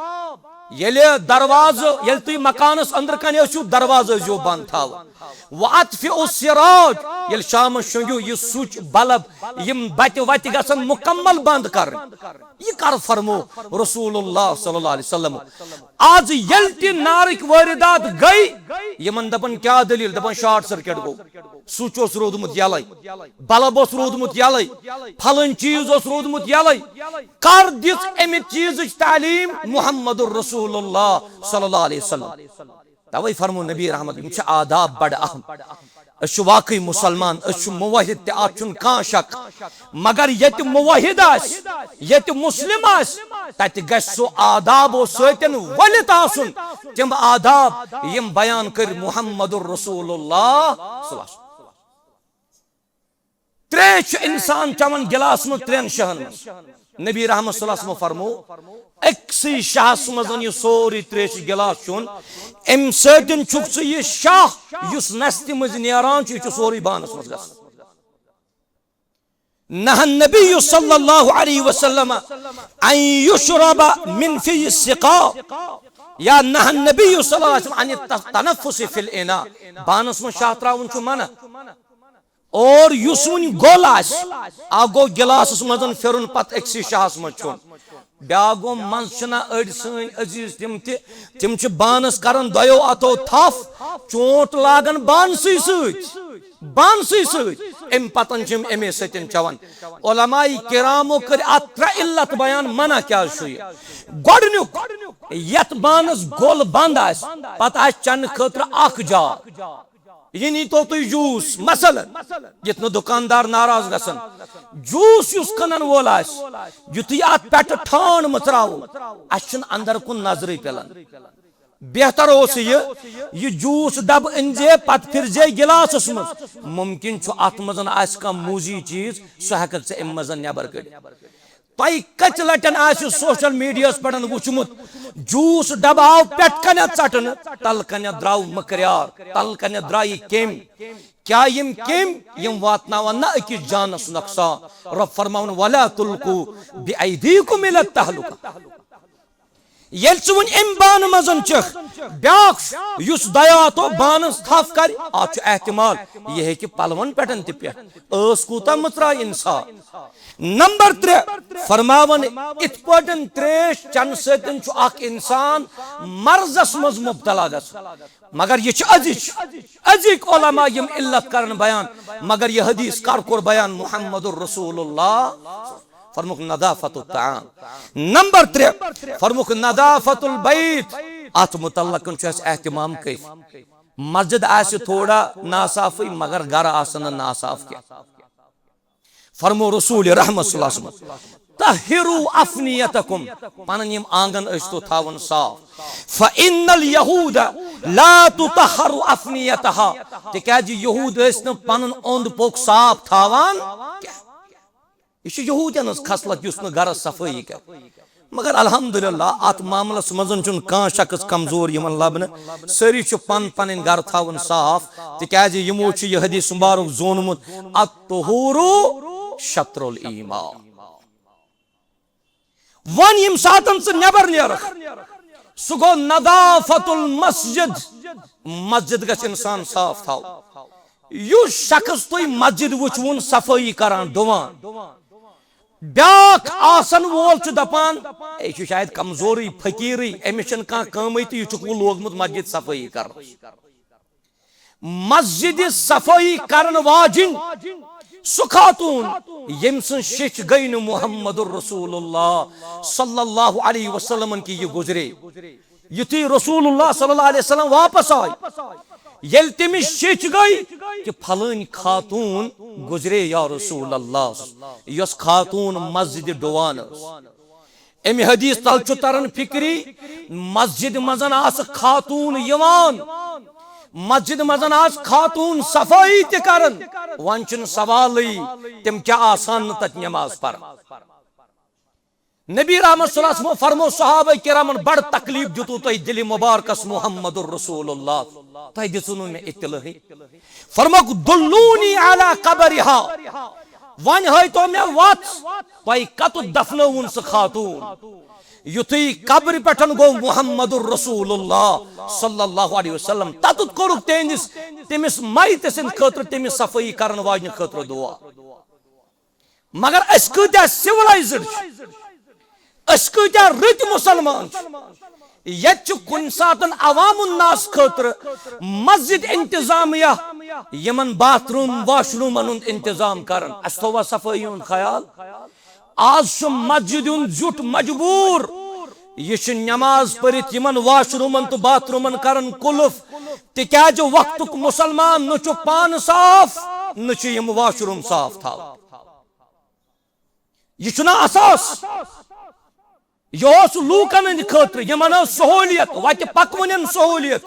ییٚلہِ دروازٕ، ییٚلہِ تُہۍ مکانس أنٛدرٕ کنہِ ٲسِو، دروازٕ ٲسۍزیو بنٛد تھاوان۔ و اطفئ السراج، ییٚلہِ شامس شۄنٛگِو، یہِ سُچ، بلب، یِم بتہِ وتہِ گژھن مکمل بنٛد کرٕنۍ۔ یہِ کر فرمو رسول اللہ صلی اللہ علیہ وسلم؟ آز ییٚلہِ تہِ نارٕکۍ وٲرِدات گٔے، یِمن دپان کیٛاہ دٔلیٖل؟ دپان شارٹ سرکٹ گوٚو، سُچ اوس روٗدمُت یَلَے، بلب اوس روٗدمُت یَلَے، پھلٲنۍ چیٖز اوس روٗدمُت یَلَے۔ کر دِژ اَمہِ چیٖزٕچ تعلیٖم محمد رسول اللہ صلی اللہ علیہ وسلم؟ توے فرمو نبی رحمت، یِم چھِ آداب بڑٕ اہم۔ أسۍ چھِ واقعی مسلمان، أسۍ چھِ موحد تہِ، اتھ چھُنہٕ کانٛہہ شک۔ مگر ییٚتہِ موحد آسہِ، ییٚتہِ مسلم آسہِ، تتہِ گژھِ سُہ آدابو سۭتۍ ؤلِتھ آسُن، تِم آداب یِم بیان کٔرۍ محمد رسول اللہ صلی اللہ علیہ وسلم۔ تریش چھُ انسان چٮ۪وان گلاس منٛز ترٛٮ۪ن شاہن منٛز۔ نبی رحمت صلی اللہ علیہ وسلم فرمو، أکسٕے شاہس منٛز یہِ سورُے تریشہِ گلاس چیوٚن، امہِ سۭتۍ چھُکھ ژٕ یہِ شاہ یُس نستہِ منٛز نیران چھُ، یہِ چھُ سورُے بانس منٛز گژھان۔ نهى النبي صلى الله عليه وسلم أن يشرب من في السقاء، یا نهى النبي صلى الله عليه وسلم عن التنفس في الإناء، بانس منٛز شاہ تراوُن چھُ منع۔ اور یُس وۄنۍ گوٚل آسہِ، اکھ گوٚو گِلاسَس منٛز پھِرُن، پتہٕ أکسٕے شاہَس منٛز چیوٚن۔ بیٛاکھ گوٚو، منٛزٕ چھِنہ أڑۍ سٲنۍ عزیٖز تِم تہِ، تِم چھِ بانَس کران دۄیو اَتھو تھپھ، چونٛٹ لاگان بانسٕے سۭتۍ، بانسٕے سۭتۍ۔ اَمہِ پتَن چھِ یِم اَمے سۭتۍ چٮ۪وان۔ علماء کرامو کٔرۍ اَتھ ترٛےٚ علت بیان، منع کیٛازِ چھُ یہِ۔ گۄڈٕنیُک، یَتھ بانَس گوٚل بنٛد آسہِ، پتہٕ آسہِ چٮ۪نہٕ خٲطرٕ اکھ جاے۔ یہِ نیٖتو تُہۍ جوٗس، مثلاً، یُتھ نہٕ دُکاندار ناراض گژھن۔ جوٗس یُس کٕنن وول آسہِ، یُتھُے اَتھ پٮ۪ٹھٕ ٹھانڈ مٕژراوو، اَسہِ چھُنہٕ اندر کُن نظرٕے پِلان۔ بہتر اوس یہِ، یہِ جوٗس ڈبہٕ أنۍ زِ، پتہٕ پھِر زِ گِلاسَس منٛز۔ مُمکِن چھُ اَتھ منٛز آسہِ کانٛہہ موٗزی چیٖز، سُہ ہٮ۪کَکھ ژٕ اَمہِ منٛز نٮ۪بر کٔڑِتھ۔ تۄہہِ کٔژِ لٹٮ۪ن آسہِ سوشل میڈیاہَس پٮ۪ٹھ وُچھمُت، جوٗس ڈبہٕ آو پٮ۪ٹھ کنٮ۪تھ ژٹنہٕ، تلہٕ کنٮ۪تھ درٛاو مٔکریار، تلہٕ کنٮ۪تھ درٛایہِ کیٚمۍ۔ کیٛاہ یِم کیٚمۍ؟ یِم واتناون نہ أکِس جانس نۄقصان۔ رۄب فرماوُن، "ولا تلقوا بأيديكم إلى التهلكة۔" ییٚلہِ ژٕ وۄنۍ امہِ بانہٕ منٛز چکھ، بیٛاکھ یُس دیا تو بانس تھپھ کرِ، اتھ چھُ احتمال یہِ ہیٚکہِ پلون پٮ۪ٹھ تہِ پٮ۪تھ۔ ٲس کوٗتاہ مٕژراے انسان۔ نمبر ترٛےٚ، فرماوان، اِتھ پٲٹھۍ تریش چنہٕ سۭتۍ چھُ اکھ انسان مرضس منٛز مبتلا گژھان، مگر یہِ چھُ أزِچ، أزِکۍ علماء یِم علت کرن بیان، مگر یہِ حدیث کر کوٚر بیان؟ محمد رسول اللہ۔ فرموک نظافت الطعام۔ نمبر ترٛےٚ، فرموک نظافت البیت۔ اتھ متعلق چھُ اَسہِ اہتمام کٔرِتھ۔ مسجد آسہِ تھوڑا ناصافٕے، مگر گرٕ آسن نہٕ ناصاف کینٛہہ۔ فرمو رسول رحمت صلی اللہ علیہ وسلم، طہروا افنیتکم، پنن یِم آنگن ٲسۍ تو تھاوان صاف۔ فان الیہود لا تطہر افنیتہا، تِکیازِ یہود ٲسۍ نہٕ پنُن اوٚند پوٚک صاف تھاوان کینٛہہ۔ یہِ چھِ یہودین ہٕنٛز خصلت یُس نہٕ گرس صفٲیی کرِ۔ مگر الحمدللہ اتھ معاملس منٛز چھُنہٕ کانٛہہ شخص کمزور یِوان لبنہٕ۔ سٲری چھِ پن پنٕنۍ گرٕ تھاوان صاف، تِکیازِ یِمو چھُ یہِ حدیث مبارک زونمُت، الطہور شطر الایمان۔ وۄنۍ ییٚمہِ ساتن ژٕ نٮ۪بر نیرکھ، سُہ گوٚو نظافت المسجد، مسجد گژھِ انسان صاف تھاوُن۔ یُس شخص تُہۍ مسجد وٕچھوُن صفٲیی کران، ڈُوان، بیٛاکھ آسن وول چھُ دپان، "ہے، یہِ چھُ شاید کمزورٕے، فقیرٕے، أمِس چھنہٕ کانٛہہ کٲمٕے تہٕ یہِ چھُکھ وۄنۍ لوگمُت مسجد صفٲیی کرنس۔" مسجد صفٲیی کرن واجِنۍ سُہ خاتون، ییٚمۍ سٕنٛز شیٚچھ گٔے نہٕ محمد رسول اللہ صلی اللہ علیہ وسلمن کہِ یہِ گُزرے۔ یُتھُے رسول اللہ صلی اللہ علیہ وسلم واپس آے، ییٚلہِ تٔمِس شیٚچھ گٔے کہِ فلٲنۍ خاتون گُزرے یا رسول اللہ، یۄس خاتون مسجد ڈُوان ٲس۔ امہِ حدیث تل چھُ تران فکری، مسجد منٛز آسہٕ خاتون یِوان، مسجد منٛز آسہٕ خاتون صفٲیی تہِ کران۔ وۄنۍ چھُنہٕ سوالٕے، تِم کیٛاہ آسان نہٕ تتہِ نماز پران۔ نبی رحمت صلی اللہ علیہ وسلم فرمو صحابہ کرامن، بڑ تکلیف دیُتوٕ تۄہہِ دِلہِ مبارکس محمد رسول اللہ، تۄہہِ دِژوٕ نہٕ مےٚ اطلاعٕے۔ فرموکھ، دلونی علی قبرہا، وۄنۍ ہٲیتو مےٚ وتھ، تۄہہِ کتُتھ دفنٲوُن سُہ خاتون؟ یُتھُے قبرِ پٮ۪ٹھ گوٚو محمد رسول اللہ صلی اللہ علیہ وسلم، تتُتھ کوٚرُکھ تِہنٛدِس، تٔمِس میتہٕ سٕنٛدِ خٲطرٕ، تٔمِس صفٲیی کرن واجنہِ خٲطرٕ دعا۔ مگر أسۍ کۭتیاہ سِولایزٕڈ چھِ، أسۍ کۭتیاہ رٕتۍ مُسلمان چھِ۔ ییٚتہِ چھُ کُنہِ ساتن عوام الناس خٲطرٕ مسجد انتظامیہ یِمن باتھ روم، واش رومن ہُنٛد انتظام کران۔ اَسہِ تھووا صفٲیی ہُنٛد خیال؟ آز چھُ مسجد ہُنٛد زیُٹھ مجبوٗر، یہِ چھُ نماز پٔرِتھ یِمن واش رومن تہٕ باتھ رومن کران قُلف، تِکیازِ وقتُک مُسلمان نہ چھُ پانہٕ صاف، نہ چھُ یِم واش روم صاف تھاوان۔ یہِ چھُنہ اساس۔ یہِ اوس لوٗکن ہٕنٛدِ خٲطرٕ، یِمن ٲس سہوٗلیت، وتہِ پکوٕنٮ۪ن سہوٗلیت۔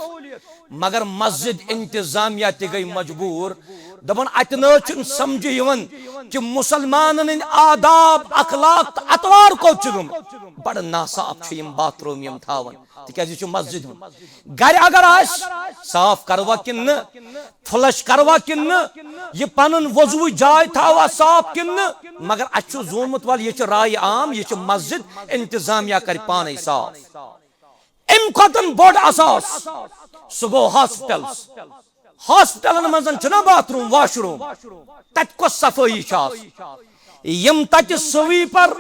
مگر مسجد انتظامیہ تہِ گٔے مجبوٗر۔ دپان، اتہِ نہ حظ چھُنہٕ سمجھِ یِوان کہِ مُسلمانن ہٕنٛدۍ آداب، اخلاق تہٕ اطوار کوٚت چھِ گٔمٕتۍ۔ بڑٕ ناصاف چھِ یِم باتھ روم یِم تھاوان، تِکیازِ یہِ چھُ مسجد ہُنٛد۔ گرِ اگر آسہِ، صاف کروا کِنہٕ نہٕ؟ فلش کروا کِنہٕ نہٕ؟ یہِ پنُن وضوٗ جاے تھاوا صاف کِنہٕ نہٕ؟ مگر اَسہِ چھُ زونمُت، وَل، یہِ چھِ راے عام، یہِ چھِ مسجد، انتظامیہ کرِ پانے صاف۔ اَمہِ کھۄتہٕ بوٚڑ اثاث، سُہ گوٚو ہاسپٹلز۔ ہاسپٹلن منٛز چھُنہ باتھ روم، واش روم، تَتہِ کۄس صفٲیی چھِ آسان؟ یِم تتہِ سویپر،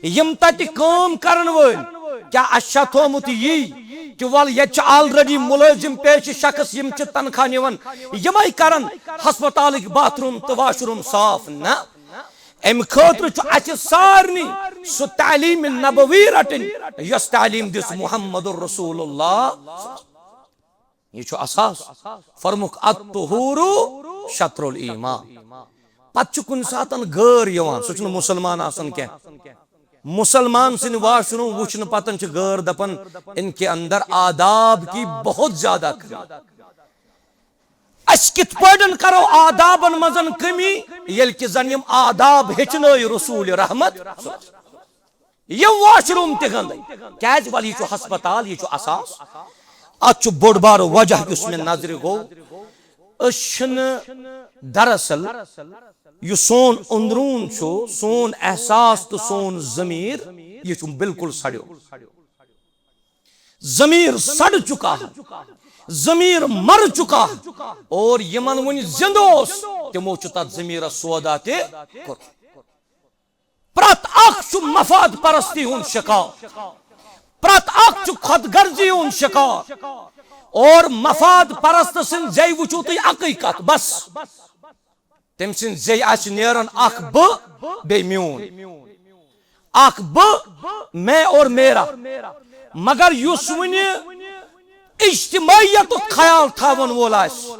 یِم تتہِ کٲم کرن وٲلۍ، کیٛاہ اَسہِ چھا تھوٚومُت یی کہِ وَل، ییٚتہِ چھِ already مُلٲزِم پیشہٕ شخص، یِم چھِ تنخواہ نِوان، یِمے کرن ہسپتالٕکۍ باتھ روم تہٕ واش روم صاف؟ نہ، اَمہِ خٲطرٕ چھُ اَسہِ سارنٕے سُہ تعلیٖم نبوی رٹٕنۍ، یۄس تعلیٖم دِژ محمد رسول اللہ۔ یہِ چھُ اساس۔ فرمُک، الطہور شطر الایمان۔ پتہٕ چھُ کُنہِ ساتن غٲر یِوان، سُہ چھُنہٕ مُسلمان آسان کینٛہہ۔ مُسلمان سٕنٛدِ واش روم وٕچھنہٕ پتن چھِ غٲر دپان، ان کے اندر آداب کی بہت زیادہ کمی۔ أسۍ کِتھ پٲٹھۍ کرو آدابن منٛز کمی، ییٚلہِ کہِ زن یِم آداب ہیٚچھنٲے رسول رحمت؟ یہِ واش روم تہِ گنٛدے۔ کیازِ؟ وَلہٕ، یہِ چھُ ہسپتال، یہِ چھُ اساس۔ اتھ چھُ بوٚڑ بارٕ وجہ یُس مےٚ نظرِ گوٚو۔ أسۍ چھِنہٕ دراصل یہِ سون أنٛدروٗن چھُ، سون احساس تہٕ سون ضمیٖر، یہِ چھُ بالکل سڑیومُت۔ ضمیر سڑ چکا ہے، ضمیر مر چکا ہے، اور یمن وُنہِ زندٕ اوس، تمو چھُ تتھ ضمیرس سودا تہِ کوٚرمُت۔ پرٛٮ۪تھ اکھ چھُ مفاد پرستی ہُنٛد شکار، پرٛٮ۪تھ اکھ چھُ خود غرضی ہُنٛد شکار، اور مفاد پرست سٕنٛز زیٚیہِ وٕچھِو تُہۍ اکٕے کتھ، بس۔ تٔمۍ سٕنٛدِ زیٚیہِ آسہِ نیران اکھ بہٕ، بیٚیہِ میون۔ اکھ بہٕ، میں اور میرا۔ مگر یُس وُنہِ اجتماعیتُک خیال تھاون وول آسہِ،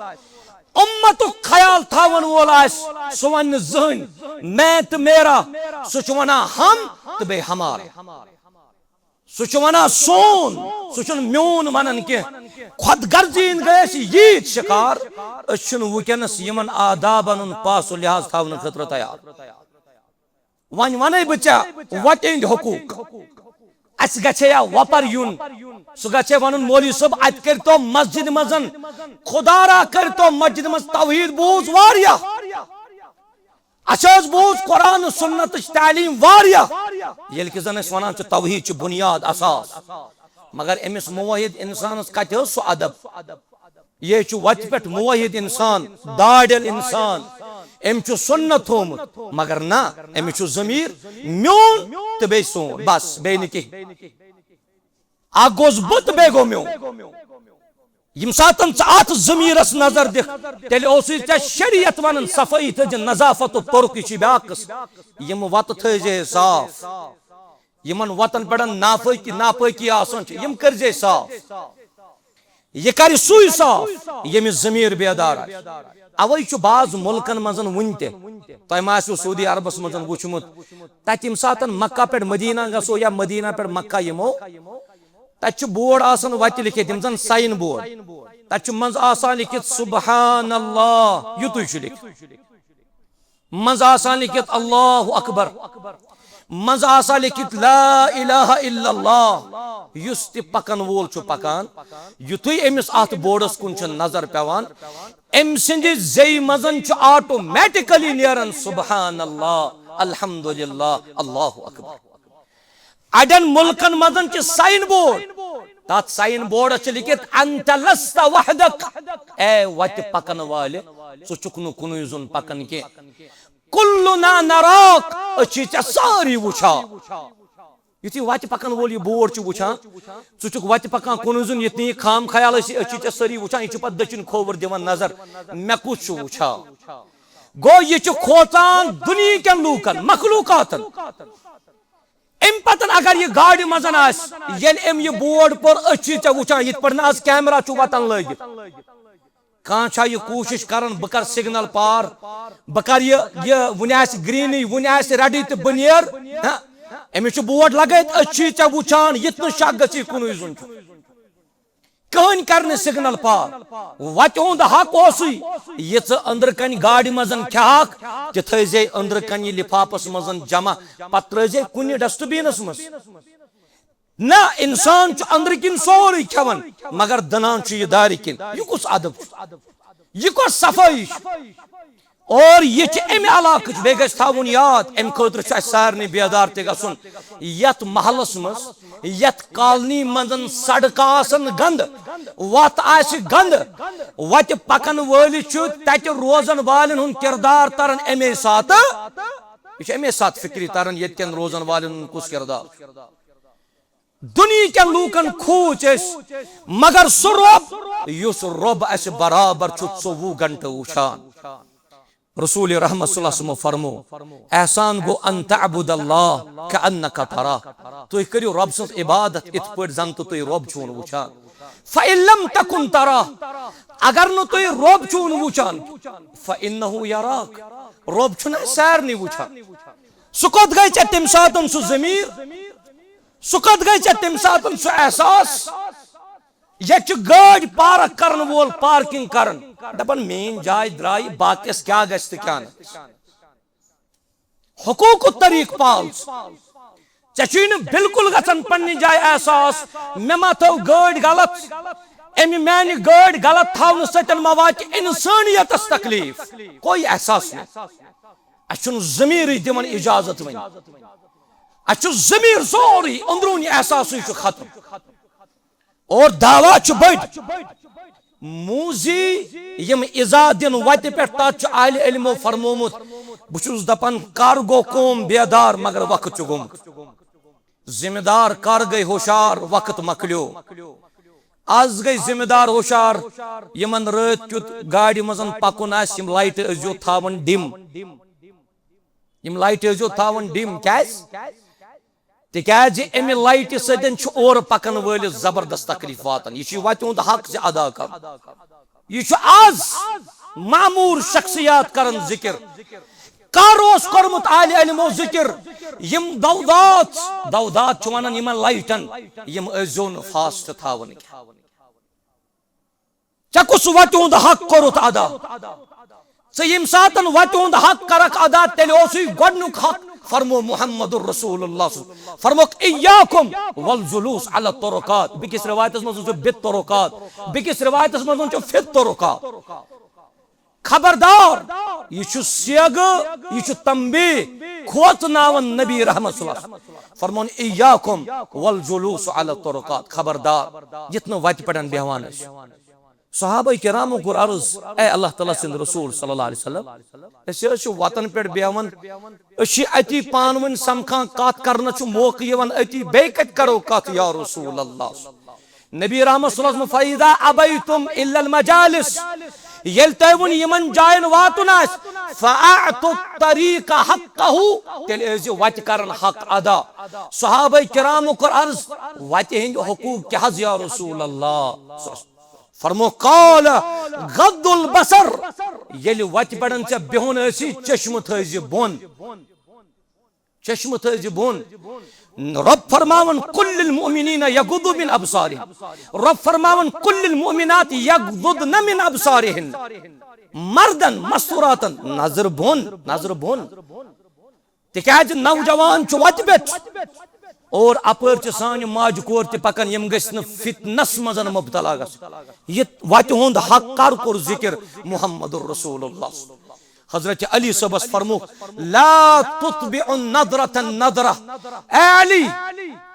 امتُک خیال تھاون وول آسہِ، سُہ ونہِ نہٕ زٕہٕنۍ میں تہٕ میرا، سُہ چھُ ونان ہم تہٕ بیٚیہِ ہمارا۔ سُہ چھُ ونان سون، سُہ چھُنہٕ میون ونان کینٛہہ۔ خود غرضی ہٕنٛدۍ گٔے أسۍ ییٖتۍ شکار، أسۍ چھِنہٕ وٕنکیٚنس یِمن آدابن ہُنٛد پاس و لحاظ تھاونہٕ خٲطرٕ تیار۔ وۄنۍ ونے بہٕ ژےٚ وتہِ ہٕنٛدۍ حقوٗق۔ اسہِ گژھِ یا وۄپر یُن، سُہ گژھِ ونُن، مولوی صٲب، اتہِ کٔرۍتو مسجدِ منٛز، خدا را کٔرۍتو مسجدِ منٛز توحید۔ بوٗز واریاہ، اسہِ حظ بوٗز قرآن سنتٕچ تعلیٖم واریاہ، ییٚلہِ کہِ زن أسۍ ونان چھِ توحید چھُ بنیاد، اساس، مگر أمِس موحد انسانس کتہِ حظ سُہ ادب؟ یہِ چھُ وتہِ پٮ۪ٹھ موحد انسان، داڑٮ۪ل انسان، أمۍ چھُ سنت تھوٚومُت، مگر نہ، أمِس چھُ ضمیر میون تہٕ بیٚیہِ سون، بس، بیٚیہِ نہٕ کِہیٖنۍ۔ اکھ گوٚوس بہٕ تہٕ بیٚیہِ گوٚو میون۔ ییٚمہِ ساتن ژٕ اتھ ضمیرس نظر دِکھ، تیٚلہِ اوسُے ژےٚ شریعت ونان صفٲیی تھٲیزِ، نظافت و پرُک، یہِ چھُ بیاکھ قٕصہٕ۔ یِم وتہٕ تھٲیزِ صاف، یِمن وتن پٮ۪ٹھ نافٲقی، ناپٲقی آسان چھِ، یِم کٔرزِ صاف۔ یہِ کرِ سُے صاف، ییٚمِس ضمیر بیدار آسہِ۔ اوے چھُ بعض مُلکن منٛز وُنہِ تہِ، تۄہہِ ما آسِوٕ سعودی عربس منٛز وُچھمُت، تتہِ ییٚمہِ ساتن مکہ پٮ۪ٹھ مدینہ گژھو یا مدینہ پٮ۪ٹھ مکہ یِمو، تتہِ چھُ بورڈ آسان وتہِ لیکھِتھ، یِم زن ساین بورڈ۔ تتہِ چھُ منٛزٕ آسان لیکھِتھ سبحان اللہ، یُتُے چھُ لیکھِتھ۔ منٛزٕ آسان لیکھِتھ اللہ اکبر، منٛزٕ آسان لیکھِتھ لا الہ الا اللہ۔ یُس تہِ پکن وول چھُ پکان، یُتھُے أمِس اتھ بورڈس کُن چھِ نظر پٮ۪وان، أمۍ سٕنٛدِ زیٚیہِ منٛز چھُ آٹومیٹکلی نیران سبحان اللہ، الحمدللہ، اللہ اکبر۔ اڑٮ۪ن مُلکن منٛز چھِ ساین بورڈ، تتھ ساین بورڈس چھِ لیکھِتھ انت لست وحدک، اے وتہِ پکن والہِ، ژٕ چھُکھ نہٕ کُنُے زوٚن پکان کینٛہہ۔ کلنا نراک، أسۍ چھِ ژےٚ سٲری وٕچھان۔ یُتھُے وتہِ پکن وول یہِ بورڈ چھُ وٕچھان، ژٕ چھُکھ وتہِ پکان کُنُے زوٚن، ییٚتہِ نہٕ یہِ خام خیال ٲسی، أسۍ چھِ ژےٚ سٲری وٕچھان، یہِ چھُ پتہٕ دٔچھِنۍ کھووُر دِوان نظر، مےٚ کُس چھُ وٕچھان؟ گوٚو، یہِ چھُ کھوژان دُنیہکٮ۪ن لوٗکن، مخلوقاتن۔ امہِ پتن اگر یہِ گاڑِ منٛز آسہِ، ییٚلہِ أمۍ یہِ بورڈ پوٚر، أسۍ چھِ ژےٚ وٕچھان، یِتھ پٲٹھۍ نہٕ آز کیمرہ چھُ وتن لٲگِتھ۔ کانٛہہ چھا یہِ کوٗشِش کران، بہٕ کر سگنل پار، بہٕ کر یہِ، یہِ وُنہِ آسہِ گرینٕے، وُنہِ آسہِ ریڈی تہٕ بہٕ نیر؟ ہہ؟ أمِس چھُ بورڈ لگٲیِتھ، أسۍ چھِ ژےٚ وٕچھان، یِتھ نہٕ شک گژھی کُنُے زوٚن چھُ۔ کٕہٕنۍ کرِ نہٕ سگنل پار۔ وتہِ ہُنٛد حق اوسُے، یہِ ژٕ أنٛدرٕ کنہِ گاڑِ منٛز کھیہکھ، تہِ تھٲیزے أنٛدرٕ کنہِ لفافس منٛز جمع، پتہٕ ترٲیزے کُنہِ ڈسٹ بینس منٛز۔ نہ، انسان چھُ أنٛدرٕ کِنۍ سورُے کھٮ۪وان، مگر دٕنان چھُ یہِ دارِ کِنۍ۔ یہِ کُس ادب چھُ؟ یہِ کۄس صفٲیی چھِ؟ اور یہِ چھِ امہِ علاقٕچ، بیٚیہِ گژھِ تھاوُن یاد، امہِ خٲطرٕ چھُ اسہِ سارنٕے بیدار تہِ گژھُن۔ یتھ محلس منٛز، یتھ کالنی منٛز سڑکہٕ آسن گنٛدٕ، وتھ آسہِ گنٛدٕ، وتہِ پکن وٲلِس چھُ تتہِ روزن والٮ۪ن ہُنٛد کردار تران امے ساتہٕ۔ یہِ چھُ امے ساتہٕ فکرِ تران، ییٚتہِ کٮ۪ن روزن والٮ۪ن ہُنٛد کُس کردار چھُ۔ دُنیہکٮ۪ن لوٗکن کھوٗژ أسۍ، مگر سُہ رۄب، یُس رۄب اسہِ برابر چھُ ژوٚوُہ گھنٹہٕ وٕچھان۔ رسول رحمت صلی اللہ علیہ وسلمو فرمو، احسان گوٚو ان تعبد اللہ کأنک تراہ، تُہۍ کٔرِو رۄب سٕنٛز عبادت یِتھ پٲٹھۍ زن تہٕ تُہۍ رۄب چھِوُن وٕچھان۔ فإن لم تکن تراہ، اگر نہٕ تُہۍ رۄب چھِوُن وٕچھان، فإنہ یراک، رۄب چھُنہٕ اَسہِ سارنٕے وٕچھان۔ سُہ کوٚت گٔے ژےٚ تَمہِ ساتہٕ سُہ ضمیٖر؟ سُہ کوٚت گٔے ژےٚ تَمہِ ساتہٕ سُہ احساس؟ ییٚتہِ چھُ گٲڑۍ پارک کرن وول پارکنگ کران، دپان میٲنۍ جاے درٛایہِ، باقیس کیٛاہ گژھِ تہٕ کیٛاہ نہٕ۔ حقوق الطریق پال۔ ژےٚ چھُے نہٕ بالکل گژھان پننہِ جایہِ احساس، مےٚ ما تھٲو گٲڑۍ غلط؟ أمہِ میانہِ گٲڑۍ غلط تھاونہٕ سۭتۍ ما واتہِ انسٲنیتس تکلیف؟ کوئی احساس نہیں۔ اسہِ چھُنہٕ ضمیٖرٕے دِوان اجازت وۄنۍ۔ اسہِ چھُ ضمیٖر سورُے، أنٛدروٗنی احساسٕے چھُ ختم۔ اور دعویٰ چھُ بٔڑۍ۔ موذی یِم ایذا دِن وتہِ پٮ۪ٹھ، تتھ چھُ اہل علمو فرمومُت، بہٕ چھُس دپان، کر گوٚو قوم بیدار، مگر وقت چھُ گوٚمُت۔ ذمہ دار کر گٔے ہوشیار، وقت مۄکلیو۔ از گٔے ذمہ دار ہوشیار، یِمن رٲتۍ کیُت گاڑِ منٛز پکُن آسہِ، یِم لایٹہٕ ٲسۍزیو تھاوان ڈِم۔ یِم لایٹہٕ ٲسۍزیو تھاوان ڈِم۔ کیازِ؟ تِکیازِ اَمہِ لایٹہِ سۭتۍ چھُ اورٕ پکن وٲلِس زبردست تکلیف واتان۔ یہِ چھُ وتہِ ہُنٛد حق زِ ادا کرُن۔ یہِ چھُ از معمور شخصیات کران ذکر۔ کر اوس کوٚرمُت اہل علمو ذکر؟ یِم دودات، دودات چھُ ونان یِمن لایٹن، یِم ٲسۍزیو نہٕ فاسٹ تھاوان کینٛہہ۔ ژےٚ کُس وتہِ ہُنٛد حق کوٚرُتھ ادا؟ ژٕ ییٚمہِ ساتن وتہِ ہُنٛد حق کرکھ ادا، تیٚلہِ اوسُے گۄڈنیُک حق۔ فرمو محمد رسول اللہ صلی اللہ علیہ وسلم، فرموکھ، "ایاکم والجلوس علی الطرقات۔" بیٚکِس روایتس منٛز وٕچھو بالطرقات، بیٚکِس روایتس منٛز وٕچھو فی الطرقات۔ خبردار، یہِ چھُ سیگہٕ، یہِ چھُ تنبیہ، کھوژناوان نبی رحمت صلی اللہ علیہ وسلم۔ فرمون، "ایاکم والجلوس علی الطرقات"، خبردار، یِتھ نہٕ وتہِ پٮ۪ٹھ بیہوان ٲسِو۔ صحابہ کرامو کوٚر عرض، "اے اللہ تعالیٰ سٕنٛدۍ رسول صلی اللہ علیہ وسلم، أسۍ حظ چھِ وتن پٮ۪ٹھ بیہوان، أسۍ چھِ أتی پانہٕ ؤنۍ سمکھان، کتھ کرنس چھُ موقعہٕ یِوان أتی، بیٚیہِ کتہِ کرو کتھ یا رسول اللہ؟" نبی رحمت صلی اللہ علیہ وسلم، "فَإِذَا أَبَيْتُمْ إِلَّا الْمَجَالِسَ"، ییٚلہِ تۄہہِ وۄنۍ یِمن جاین واتُن آسہِ، "فَأَعْطُوا الطَّرِيقَ حَقَّهُ"، تیٚلہِ ٲسۍزِ وتہِ کرن حق ادا۔ صحابہ کرامو کوٚر عرض، "وتہِ ہٕنٛدۍ حقوق کیٛاہ حظ یا رسول اللہ؟" فرمو، "قال غض البصر"، ییٚلہِ وتہِ پٮ۪ٹھ ژےٚ بِہُن آسی، چشمہٕ تھٲیزِ بۄن۔ چشمہٕ تھٲیزِ بۄن۔ رۄب فرماوان، "قل للمؤمنین یغضوا من ابصارہم"۔ رۄب فرماوان، "قل للمؤمنات یغضضن من ابصارہن"۔ مردن مستوراتن نظر بۄن، نظر بۄن۔ تِکیازِ نوجوان چھُ وتہِ پٮ۪ٹھ اور اپٲرۍ چھِ سانہِ ماجہِ کورِ تہِ پکان، یِم گٔژھۍ نہٕ فتنس منٛز مبتلا گژھٕنۍ۔ یہِ وتہِ ہُنٛد حق کر کوٚر ذکر؟ محمد رسول اللہ۔ حضرت علی صٲبس فرموو، "لا تتبع النظرة النظرة"۔ اے علی،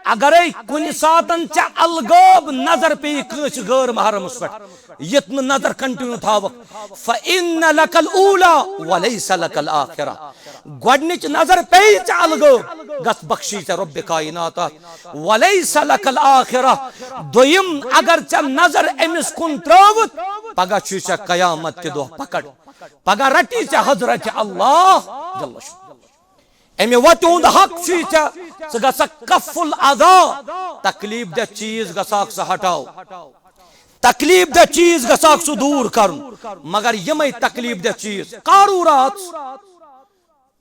اگرے کُنہِ ساتن ژےٚ الغٲب نظر پیٚیہِ کٲنٛسہِ غٲر محرمس پٮ۪ٹھ، یتھ نہٕ نظر کنٹینیو تھاوکھ، "فإن لك الأولى وليس لك الآخرة"۔ گۄڈنِچ نظر پیٚیہِ ژےٚ الغٲب، گژھ بخشی ژےٚ رۄبِ کاینات اتھ۔ "وليس لك الآخرة"، دوٚیِم، اگر ژےٚ نظر أمِس کُن ترٲوٕتھ، پگاہ چھُے ژےٚ قیامت تہِ دۄہ پکڑ۔ پگاہ رٹی ژےٚ حضرت اللہ جل شانہ۔ امہِ وتہِ ہُنٛد حق چھُے ژےٚ، ژٕ گژھکھ کف الاذی، تکلیف دہ چیز گژھکھ ژٕ ہٹاو، تکلیف دہ چیز گژھکھ ژٕ دوٗر کرُن۔ مگر یِمے تکلیف دہ چیز، قارورات،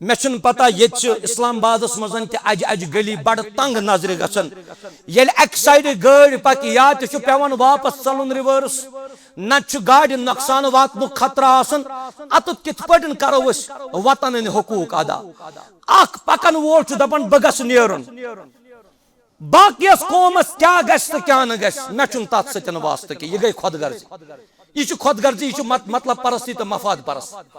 مےٚ چھُنہٕ پتہ، ییٚتہِ چھِ اسلام آبادس منٛز تہِ اجہِ اجہِ گلی بڑٕ تنگ نظرِ گژھان۔ ییٚلہِ اکہِ سایڈٕ گٲڑۍ پکہِ، یا تہِ چھُ پٮ۪وان واپس ژلُن ریورس، نتہٕ چھُ گاڑِ نۄقصان واتنُک خطرٕ آسان۔ اتُتھ کِتھ پٲٹھۍ کرو أسۍ وطن ہٕنٛدۍ حقوق ادا؟ اکھ پکن وول چھُ دپان، "بہٕ گژھٕ نیرُن، باقیس قومس کیٛاہ گژھِ تہٕ کیٛاہ نہٕ گژھِ، مےٚ چھُنہٕ تتھ سۭتۍ واسطہٕ کینٛہہ، یہِ گٔے خود غرضی۔" یہِ چھُ خود غرضی، یہِ چھُ مت-، مطلب پرستی تہٕ مفاد پرستی۔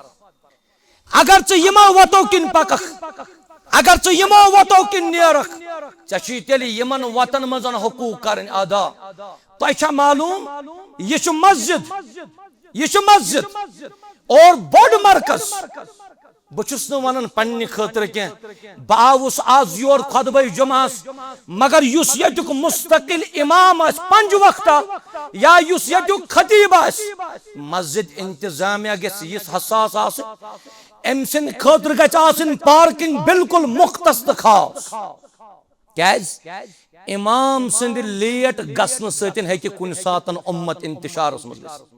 اگر ژٕ یِمو وتو کِنۍ پککھ، اگر ژٕ یِمو وتو کِنۍ نیرکھ، ژےٚ چھُے تیٚلہِ یِمن وتن منٛز حقوق کرٕنۍ ادا۔ تۄہہِ چھا معلوم، یہِ چھُ مسجد، یہِ چھُ مسجد اور بوٚڑ مرکز۔ بہٕ چھُس نہٕ ونان پننہِ خٲطرٕ کینٛہہ، بہٕ آوُس آز یور خطبہ جمعہس، مگر یُس ییٚتیُک مستقل امام آسہِ پنج وقتہ یا یُس ییٚتیُک خطیب آسہِ، مسجد انتظامیہ گژھِ یِژھ حساس آسٕنۍ، أمۍ سٕنٛدِ خٲطرٕ گژھِ آسٕنۍ پارکنگ بالکل مختص تہٕ خاص۔ کیازِ؟ امام سٕنٛدِ لیٹ گژھنہٕ سۭتۍ ہیٚکہِ کُنہِ ساتن امت انتشارس منٛز گٔژھِتھ۔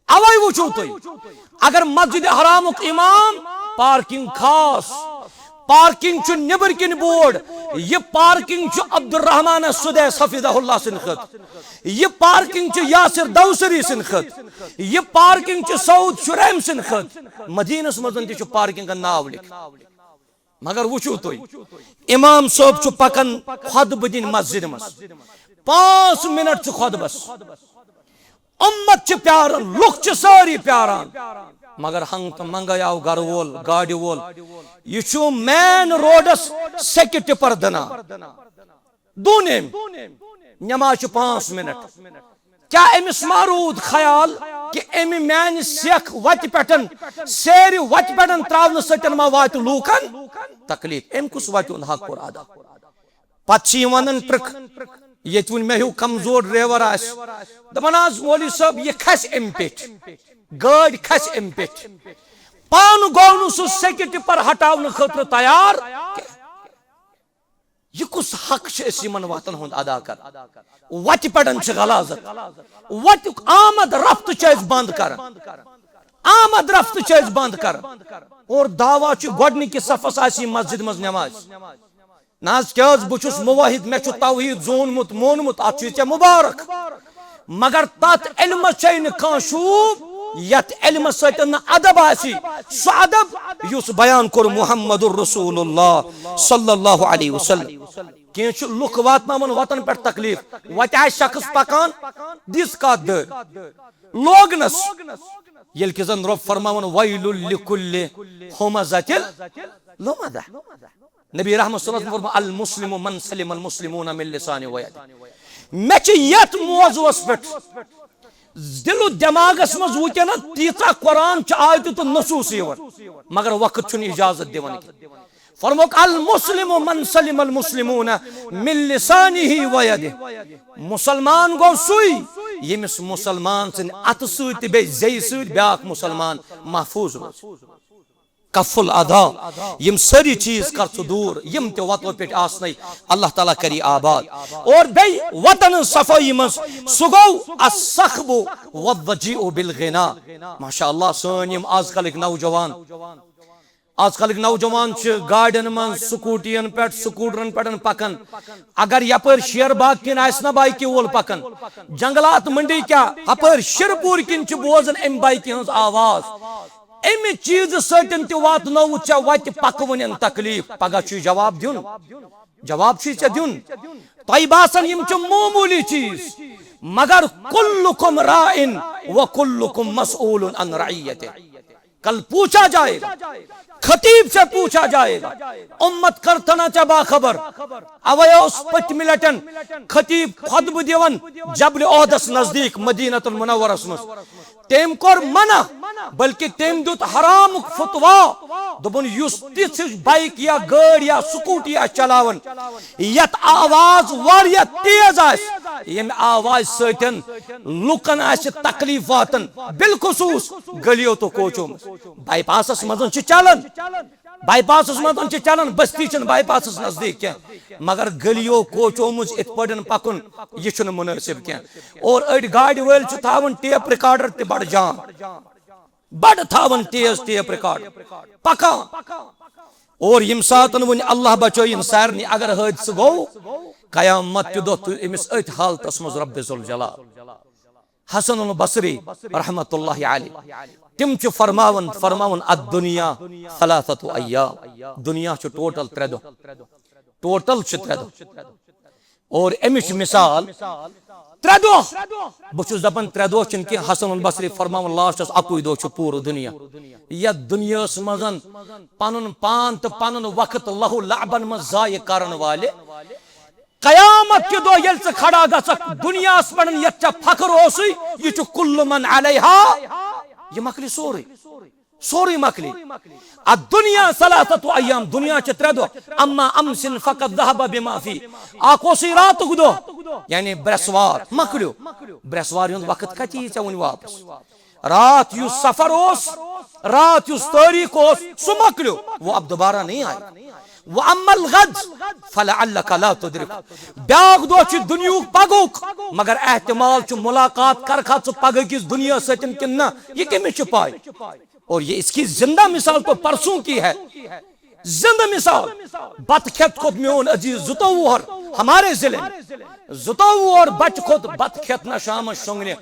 اوے وٕچھِو تُہۍ، اگر مسجد حرامُک امام، پارکنگ خاص، پارکنگ چھُ نیبر کِنۍ بورڈ، یہِ پارکنگ چھُ عبدالرحمان سدیس حفظہ اللہ سٕنٛدِ خٲطرٕ، یہِ پارکنگ چھُ یاسر دوسری سٕنٛدِ خٲطرٕ، یہِ پارکنگ چھُ سعود شریم سٕنٛدِ خٲطرٕ۔ مدینس منٛز تہِ چھُ پارکنگن ناو لیکھِتھ۔ مگر وٕچھِو تُہۍ، امام صٲب چھُ پکان خطبہٕ دِنۍ مسجد منٛز، پانٛژھ منٹ چھُ خطبس، امت چھِ پیاران، لُکھ چھِ سٲری پیاران، مگر ہنگ تہٕ منگے آو گرٕ وول، گاڑِ وول، یہِ چھُ مین روڈس سیٚکہِ ٹِپر دٕنان۔ دون أمۍ۔ نماز چھِ پانٛژھ منٹ۔ کیا أمِس ما روٗد خیال کہِ أمۍ میانہِ سیکھ وتہِ پٮ۪ٹھ، سیرِ وتہِ پٮ۪ٹھ تراونہٕ سۭتۍ ما واتہِ لوٗکن تکلیف؟ أمۍ کُس وتہِ ہُنٛد حق کوٚر ادا؟ پتہٕ چھِ یِم ونان ٹرک، ییٚتہِ وُنہِ مےٚ ہیوٗ کمزور ڈرائیور آسہِ، دپان، "آز مولوی صٲب، یہِ کھسہِ امہِ پیٚٹھۍ، گٲڑۍ کھسہِ امہِ پیٚٹھۍ۔" پانہٕ گوٚو نہٕ سُہ سیٚکہِ ٹِپر ہٹاونہٕ خٲطرٕ تیار۔ یہِ کُس حق چھُ أسۍ یِمن وتن ہُنٛد ادا کران؟ وتہِ پٮ۪ٹھ چھِ غلاظت، وتیُک آمد رفت چھِ أسۍ بند کران، آمد رفت چھِ أسۍ بند کران۔ اور دعویٰ چھُ گۄڈٕنِکِس صفس آسہِ یہِ مسجد منٛز نماز۔ نہ حظ، کیٛاہ حظ، بہٕ چھُس موحد، مےٚ چھُ توحید زونمُت، مونمُت، اتھ چھُے ژےٚ مبارک۔ مگر تتھ علمس چھے نہٕ کانٛہہ شوٗب، یتھ علمس سۭتۍ نہٕ ادب آسی، سُہ ادب یُس بیان کوٚر محمد رسول اللہ صلی اللہ علیہ وسلم۔ کینٛہہ چھِ لُکھ واتناوان وتن پٮ۪ٹھ تکلیف، وتہِ آسہِ شخص پکان، دِژ کتھ دٲرۍ، لوگنس۔ ییٚلہِ کہِ زن رۄب فرماوان، "ویل لکل ہمزۃ لمزہ۔" نبی رحمت صلی اللہ علیہ وسلم فرموو، "المسلم من سلم المسلمون من لسانہ و یدہ۔" مےٚ چھِ یتھ موضوعس پٮ۪ٹھ دل و دماغس منٛز وٕنکیٚنس تیٖژاہ قرآن چہِ آیتہٕ تہٕ نصوص یِوان، مگر وقت چھُنہٕ اجازت دِوان کینٛہہ۔ فرمووُکھ، "المسلم من سلم المسلمون من لسانہ و یدہ۔" مسلمان گوٚو سُے، ییٚمِس مسلمان سٕنٛدِ اتھٕ سۭتۍ تہٕ بیٚیہِ زیٚیہِ سۭتۍ بیٛاکھ مسلمان محفوظ روزِ۔ کف الاذی، یِم سٲری چیٖز کر ژٕ دوٗر، یِم تہِ وتو پٮ۪ٹھ آسنَے، اللہ تعالیٰ کری آباد۔ اور بیٚیہِ وطن ہٕنٛز صفٲیی منٛز، سُہ گوٚو الصخب والضجیع بالغنا۔ ماشاء اللہ، سٲنۍ یِم آز کلٕکۍ نوجوان، آز کلٕکۍ نوجوان چھِ گاڑٮ۪ن منٛز، سکوٗٹیَن پٮ۪ٹھ، سکوٗٹرَن پٮ۪ٹھ پکان۔ اگر یپٲرۍ شیر باغ کِنۍ آسہِ نا بایکہِ وول پکان، جنگلات منڈی کیٛاہ، ہپٲرۍ شِرپوٗر کِنۍ چھِ بوزان اَمہِ بایکہِ ہٕنٛز آواز۔ اَمہِ چیٖزٕ سۭتۍ تہِ واتنووُتھ ژےٚ وتہِ پکوٕنٮ۪ن تکلیف۔ پگاہ چھُے جواب دیُن، جواب چھُے ژےٚ دیُن۔ تۄہہِ باسان یِم چھِ معموٗلی چیٖز، مگر کلکم راع و کلکم مسئول عن رعیتہ۔ کل پوچھا جائے گا، خطیب سے پوچھا جائے گا، امت کرتنا چا باخبر۔ اوے اوس پٔتمہِ لٹٮ۪ن خطیب خطبہٕ دِوان جبل احدس نزدیٖک مدینہ المنورس منٛز۔ تٔمۍ کوٚر منع، بلکہ تٔمۍ دیُت حرامُک فتوا۔ دوٚپُن، یُس تِژھ ہِش بایک یا گٲڑۍ یا سکوٗٹی آسہِ چلاوان، یتھ آواز واریاہ تیز آسہِ، ییٚمہِ آوازِ سۭتۍ لُکن آسہِ تکلیف واتان، بالخصوص گلیو تہٕ کوچو منٛز۔ بائی پاسس منٛز چھِ چلان، بائی پاسس منٛز چھِ چلان، بستی چھِنہٕ بائی پاسس نزدیٖک کینٛہہ، مگر گلیو کوچو منٛز یِتھ پٲٹھۍ پکُن، یہِ چھُنہٕ منٲسب کینٛہہ۔ اور أڑۍ گاڑِ وٲلۍ چھِ تھاوان ٹیپ ریکارڈر تہِ بڑٕ جان، بڑٕ تھاوان تیز ٹیپ ریکارڈر پکان۔ اور ییٚمہِ ساتن وۄنۍ اللہ بچٲیِن سارنٕے، اگر حٲدثہٕ گوٚو، قیامت کہِ دۄہ تُلہِ أمِس أتھۍ حالتس منٛز رب ذوالجلال۔ حسن البصری رحمت اللہ علیہ، تِم چھِ فرماوان، فرماوان، "الدنیا ثلاثة ایام"، دنیا چھُ ٹوٹل ترٛےٚ دۄہ، ٹوٹل چھِ ترٛےٚ دۄہ۔ اور اَمِچ مثال ترٛےٚ دۄہ، بہٕ چھُس دَپان ترٛےٚ دۄہ چھِنہٕ کینٛہہ، حسن البصری فرماوان، لاسٹس اَکُے دۄہ چھُ پوٗرٕ دُنیا۔ یَتھ دُنیاہَس منٛز پَنُن پان تہٕ پَنُن وقت لہو لعبن منٛز ضایع کرن والہِ، قیامت کہِ دۄہ ییٚلہِ ژٕ کھڑا گژھکھ دُنیاہَس پٮ۪ٹھ، یَتھ ژےٚ فخر اوسُے، یہِ چھُ کل من علیہا، یہِ مۄکلہِ سورُے۔ سورُے مۄکلہِ۔ الدنیا ثلاثة ایام، دُنیا چھِ ترٛےٚ دۄہ۔ اما امس فقد ذهب بما فيه۔ اکھ اوسُے راتُک دۄہ، یعنی برٛٮ۪سوار، مۄکلیو۔ برٛٮ۪سوارِ ہُنٛد وقت کتہِ یی ژےٚ وۄنۍ واپس؟ راتھ یُس سفر اوس، راتھ یُس تٲریٖخ اوس، سُہ مۄکلیو۔ وہ اب دوبارہ نہیں آئے۔ واما الغد فلعلك لا تدرك۔ بیاکھ دۄہ چھُ دُنیاہُک پگہُک، مگر احتمال چھُ ملاقات کرکھا ژٕ پگہٕکِس دُنیاہَس سۭتۍ کِنہٕ نہ، یہِ کٔمِس چھِ پاے؟ اور یہ اس کی زندہ مثال تو پرسوں کی ہے۔ زندہ مثال۔ بت کھیت کھوت میون عزیز زٕتووُہ وُہر ہمارے ضلع میں۔ زٕتووُہ وُہر بچ کھوت بت کھیت نہ شامس شۄنگنہِ۔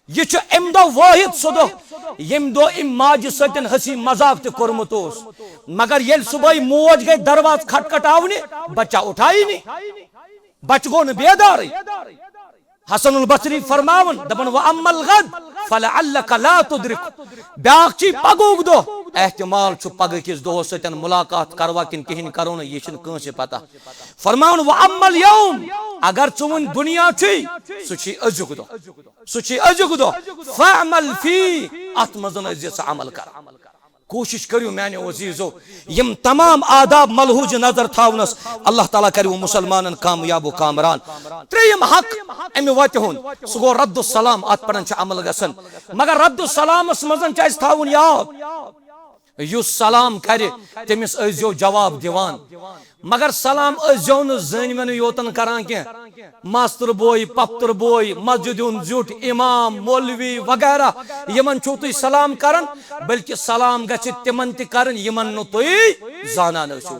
یہ چھُ امہِ دۄہ وٲحد سُہ دۄہ، ییٚمہِ دۄہ امہِ ماجہِ سۭتۍ ہنسی مذاق تہِ کوٚرمُت اوس۔ مگر ییٚلہِ صبحٲے موج گٔے دروازٕ کھٹکھٹاونہِ، بچہ اٹھایی نہٕ، بچہ گوٚو نہٕ بیدارٕے۔ حسن البصری فرماوان، دپان، "واما الغد فلعلك لا تدرك۔" بیاکھ چی پگہُک دۄہ، احتمال چھُ پگہہ کِس دۄہس سۭتۍ ملاقات کروا کِنہٕ کِہیٖنۍ کرو نہٕ، یہِ چھُنہٕ کٲنٛسہِ پتہ۔ فرماوُن، "وَأَمَّا الْيَوْمُ"، اگر ژٕ وۄنۍ دُنیا چھُے، سُہ چھُے أزیُک دۄہ، سُہ چھُے أزیُک دۄہ، "فَاعْمَلْ فِيهِ"، اتھ منٛز ٲسۍ زِ ژٕ عمل کران۔ کوٗشِش کٔرِو میانیو عزیزو، یِم تمام آداب ملحوظ نظر تھاونس، اللہ تعالیٰ کرِ وۄنۍ مسلمانن کامیاب و کامران۔ ترٛیٚیِم حق امہِ وتہِ ہُنٛد، سُہ گوٚو رد السلام، اتھ پٮ۪ٹھ چھُ عمل گژھان۔ مگر رد السلامس منٛز چھُ اسہِ تھاوُن یاد، یُس سلام کرِ، تٔمِس ٲسۍزیو جواب دِوان۔ مگر سلام ٲسۍزیو نہٕ زٲنۍ مٮ۪نٕے یوتن کران کینٛہہ۔ ماستٕر بوے، پۄپھتٕر بوے، مسجدِ ہُنٛد زیُٹھ، امام، مولوی وغیرہ، یِمن چھِو تُہۍ سلام کران، بلکہِ سلام گژھِ تِمن تہِ کرٕنۍ، یِمن نہٕ تُہۍ زانان ٲسِو۔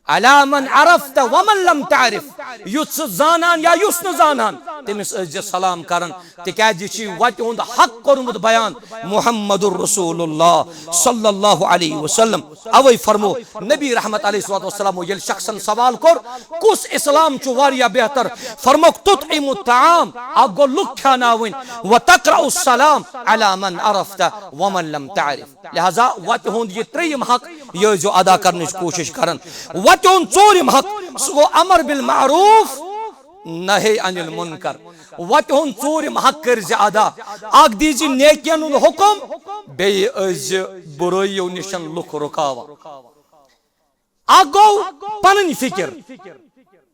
علی من عرفت ومن لم تعرف، یُس ژٕ زانان یا یُس نہٕ زانان، تٔمِس ٲسۍزِ سلام کران، تِکیازِ یہِ چھُ وتہِ ہُنٛد حق کوٚرمُت بیان محمد رسول اللہ صلی اللہ علیہ وسلم۔ اوے فرمو نبی رحمت علیہ الصلوۃ والسلامو ییٚلہِ شخصن سوال کوٚر، کُس اسلام چھُ واریاہ بہتر؟ فرموکھ، "تطعم الطعام"، اکھ گوٚو لُکھ کھیاناوٕنۍ، "وتقرأ السلام علی من عرفت ومن لم تعرف"۔ لہذا وتہِ ہُنٛد یہِ ترٛیٚیِم حق یہِ ٲسۍزیو ادا کرنٕچ کوٗشِش کران۔ وتہِ ہُنٛد ژوٗرِم حق، سُہ گوٚو امر بالمعروف نہی عن المنکر۔ وتہِ ہُنٛد ژوٗرِم حق کٔرۍ زِ ادا۔ اکھ دی زِ نیکین ہُنٛد حکم، بیٚیہِ ٲسۍ زِ بُرٲیِو نِشن لُکھ رُکاوان۔ اکھ گوٚو پنٕنۍ فکر،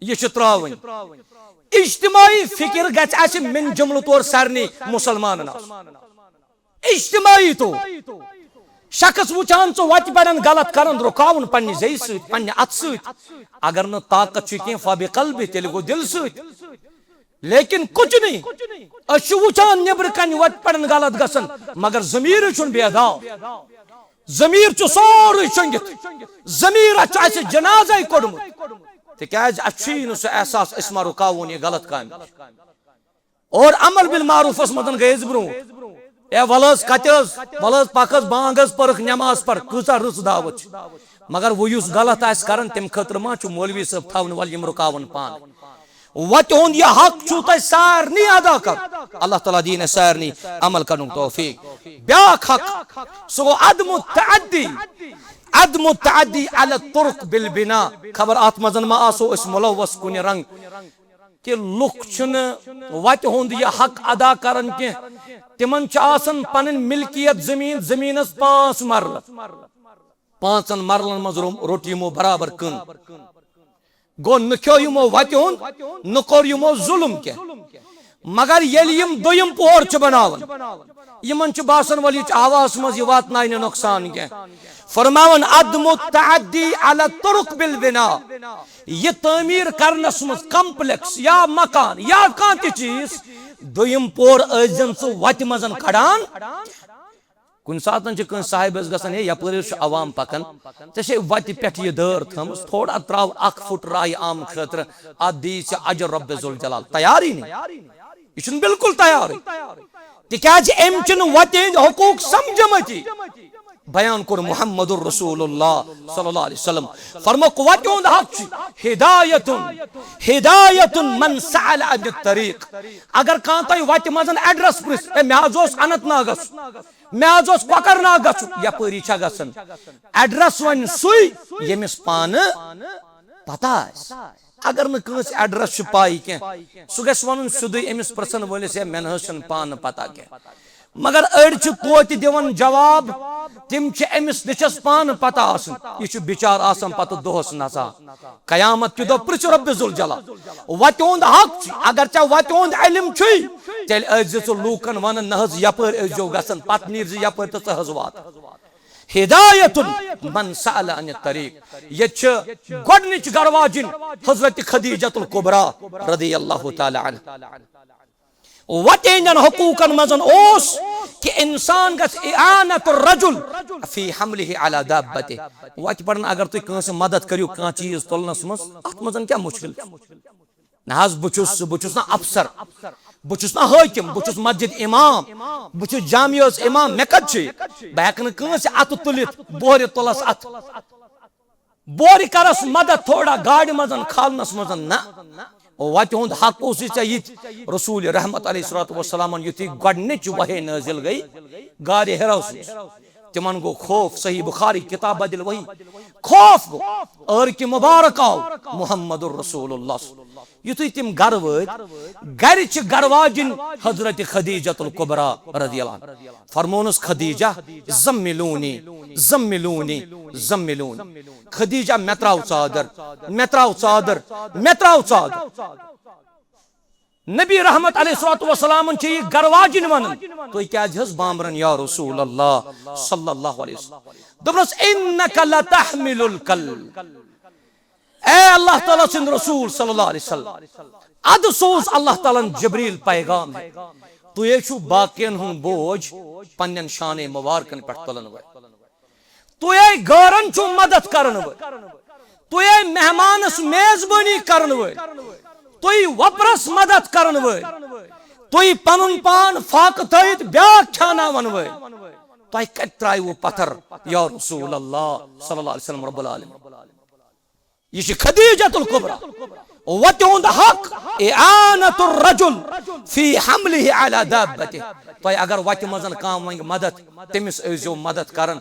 یہِ چھِ ترٛاوٕنۍ۔ اجتماعی فکر گژھِ اسہِ من جملہٕ طور سارنٕے مسلمانن آسُن۔ اجتماعی طور شخص وٕچھان ژٕ وتہِ پٮ۪ٹھ غلط کران، رُکاوُن پننہِ زیٚیہِ سۭتۍ، پننہِ اتھٕ سۭتۍ۔ اگر نہٕ طاقت چھُ کینٛہہ، فبقلبہ، تیٚلہِ گوٚو دِلہٕ سۭتۍ۔ لیکن کچھ نہیں۔ أسۍ چھِ وٕچھان نیٚبرٕ کنہِ وتہِ پٮ۪ٹھ غلط گژھان، مگر ضمیٖرٕے چھُنہٕ بیدار۔ ضمیٖر چھُ سورُے شۄنٛگِتھ۔ ضمیٖرس چھُ اسہِ جنازے کوٚڑمُت۔ تِکیازِ اسہِ چھُیی نہٕ سُہ احساس، أسۍ ما رُکاوون یہِ غلط کامہِ۔ اور امر بالمعروفس منٛز گٔے أسۍ برونٛٹھ۔ اے ولہٕ حظ کتہِ حظ، ولہٕ حظ پکھ حظ، بانگ حظ پٔرٕکھ، نماز پٔر، کۭژاہ رٕژ دعوت چھِ۔ مگر وۄنۍ یُس غلط آسہِ کران، تمہِ خٲطرٕ ما چھُ مولوی صٲب تھاوُن، ولہٕ یِم رُکاون پانہٕ؟ وتہِ ہُنٛد یہِ حق چھُو تۄہہِ سارنٕے ادا کرُن۔ اللہ تعالیٰ دِیِن اَسہِ سارنٕے عمل کرنُک توفیق۔ بیٛاکھ حق، سُہ گوٚو عدم التعدی، عدم التعدی علی الطرق بالبناء۔ خبر اتھ منٛز ما آسو أسۍ ملوث کُنہِ رنگ۔ کہِ لُکھ چھِنہٕ وتہِ ہُنٛد یہِ حق ادا کران کینٛہہ۔ تِمن چھِ آسان پنٕنۍ ملکیت زٔمیٖن، زٔمیٖنس پانٛژھ مرلہٕ۔ پانٛژن مرلن منٛز رو-، روٚٹ یِمو برابر کٕن۔ گوٚو نہٕ کھیوٚو یِمو وتہِ ہُنٛد، نہٕ کوٚر یِمو ظُلُم کینٛہہ۔ مگر ییٚلہِ یِم دوٚیِم پوہر چھِ بناوان، یِمن چھُ باسان، ولہٕ یہِ چھُ ہواہس منٛز، یہِ واتنایہِ نہٕ نۄقصان کینٛہہ۔ فرماوان، عدم التعدی علی الطرق بالبناء۔ یہِ تعمیٖر کرنس منٛز کمپلیکس یا مکان یا کانٛہہ تہِ چیٖز، دوٚیِم پور ٲسۍزٮ۪ن ژٕ وتہِ منٛز کڑان۔ کُنہِ ساتن چھِ کٲنٛسہِ صاحبس گژھان، ہے، یپٲرۍ حظ چھُ عوام پکان، ژےٚ چھے وتہِ پٮ۪ٹھ یہِ دٲر تھٲمٕژ، تھوڑا ترٛاو اکھ فُٹ راہہِ عام خٲطرٕ، اتھ دِیی ژےٚ اجر رب ذوالجلال۔ تیارٕے نہٕ، یہِ چھُنہٕ بالکل تیارٕے، تِکیازِ أمۍ چھِنہٕ وتہِ ہٕنٛدۍ حقوٗق سمجھمٕتی۔ بیان کوٚر محمد رسول اللہ صلی اللہ علیہ وسلم۔ فرموکھ، وتہِ ہُنٛد حق چھُ ہدایتن، ہدایتن من سأل عن الطریق۔ اگر کانٛہہ تۄہہِ وتہِ منٛز ایڈریس پرژھِ، ہے، مےٚ حظ اوس اننت ناگ گژھُن، مےٚ حظ اوس کۄکرناگ گژھُن، یپٲری چھا گژھان؟ ایڈریس ونہِ سُے، ییٚمِس پانہٕ پتہ آسہِ۔ اگر نہٕ کٲنٛسہِ ایڈریس چھُ پاے کینٛہہ، سُہ گژھِ ونُن سیوٚدُے أمِس پرژھن وٲلِس، "ہے، مےٚ نہ حظ چھنہٕ پانہٕ پتہ کینٛہہ۔" مگر أڑۍ چھِ توتہِ دِوان جواب، تِم چھِ أمِس نِشس پانہٕ پتہ آسان، یہِ چھُ بِچار آسان پتہٕ دۄہس نژان۔ قیامت کہِ دۄہ پرژھِ رۄبِ ذوالجلال۔ وتہِ ہُنٛد حق چھُ، اگر ژےٚ وتہِ ہُنٛد علم چھُے، تیٚلہِ ٲسۍ زِ ژٕ لوٗکن ونان، "نہ حظ، یپٲرۍ ٲسۍ زیو گژھان، پتہٕ نیٖر زِ یپٲرۍ تہٕ ژٕ حظ وات۔" ہدایت من سأل عن الطریق۔ ییٚتہِ چھِ گۄڈٕنِچ گرواجِن حضرت خدیجۃ الکبریٰ رضی اللہ تعالیٰ عنہا۔ وتہِ ہٕنٛدٮ۪ن حقوٗقن منٛز اوس کہِ انسان گژھِ اعانت الرجل فی حملہ علی دابتہ۔ وتہِ پٮ۪ٹھ اگر تُہۍ کٲنٛسہِ مدد کٔرِو کانٛہہ چیٖز تُلنس منٛز، اتھ منٛز کیٛاہ مُشکل چھُ؟ نہ حظ، بہٕ چھُس، بہٕ چھُس نہ افسر، بہٕ چھُس نہ حٲکِم، بہٕ چھُس مسجد امام، بہٕ چھُس جامعس امام، مےٚ کتہِ چھُ یہِ؟ بہٕ ہٮ۪کہٕ نہٕ کٲنٛسہِ اتھٕ تُلِتھ، بورِ تُلس اتھٕ، بورِ کرس مدد تھوڑا گاڑِ منٛز کھالنس منٛز، نہ۔ وتہِ ہُنٛد حق اوسُے ژےٚ یہِ تہِ۔ رسول رحمت علیہ الصلوۃ والسلامن یُتھُے گۄڈٕنِچ وحی نٲزِل گٔے غارِ حرا منٛز، تِمن گوٚو خوف۔ صحیح بخاری کتاب بدل وحی، خوف گوٚو۔ عرق مبارک آو محمد رسول اللہ۔ یُتھُے تِم گرٕ وٲتۍ، گرِ چھِ گرواجِنۍ حضرت خدیجہ الکبریٰ رضی اللہ عنہا۔ فرمونس، خدیجہ، زملونی، زملونی، زملونی۔ خدیجہ، مےٚ تراو ژادر، مےٚ تراو ژادر، مےٚ تراو ژادر۔ نبی رحمت علیہ الصلوۃ والسلامن چھِ یہِ گرواجِنۍ ونان، تُہۍ کیازِ حظ بامبرن یا رسول اللہ صلی اللہ علیہ وسلم؟ دوٚپنس، انک لتحمل الکل۔ اے اللہ تعالیٰ سٕنٛدۍ رسول صلی اللہ علیہ وسلم، ادٕ سوز اللہ تعالیٰ ہن جبریل پیغام ہے۔ تُہۍ ہے چھِو باقین ہُنٛد بوج پننٮ۪ن شانہ مبارکن پٮ۪ٹھ تُلن وٲلۍ۔ تُہۍ ہے غٲرن چھِو مدد کرن وٲلۍ۔ تُہۍ ہے مہمانس میزبٲنی کرن وٲلۍ۔ تُہۍ وۄپرس مدد کرن وٲلۍ۔ تُہۍ پنُن پان فاقہٕ تھٲوِتھ بیاکھ کھیاناون وٲلۍ۔ تۄہہِ کتہِ ترٛایوٕ پتھر یا رسول اللہ صلی اللہ علیہ وسلم رب العالمین؟ یہِ چھِ خدیجۃ الکبریٰ۔ وتہِ ہُنٛد حق، اعانۃ الرجل فی حملہ علی دابتہ۔ تۄہہِ اگر وتہِ منٛز کانٛہہ منٛگہِ مدد، تٔمِس ٲسۍزیو مدد کران۔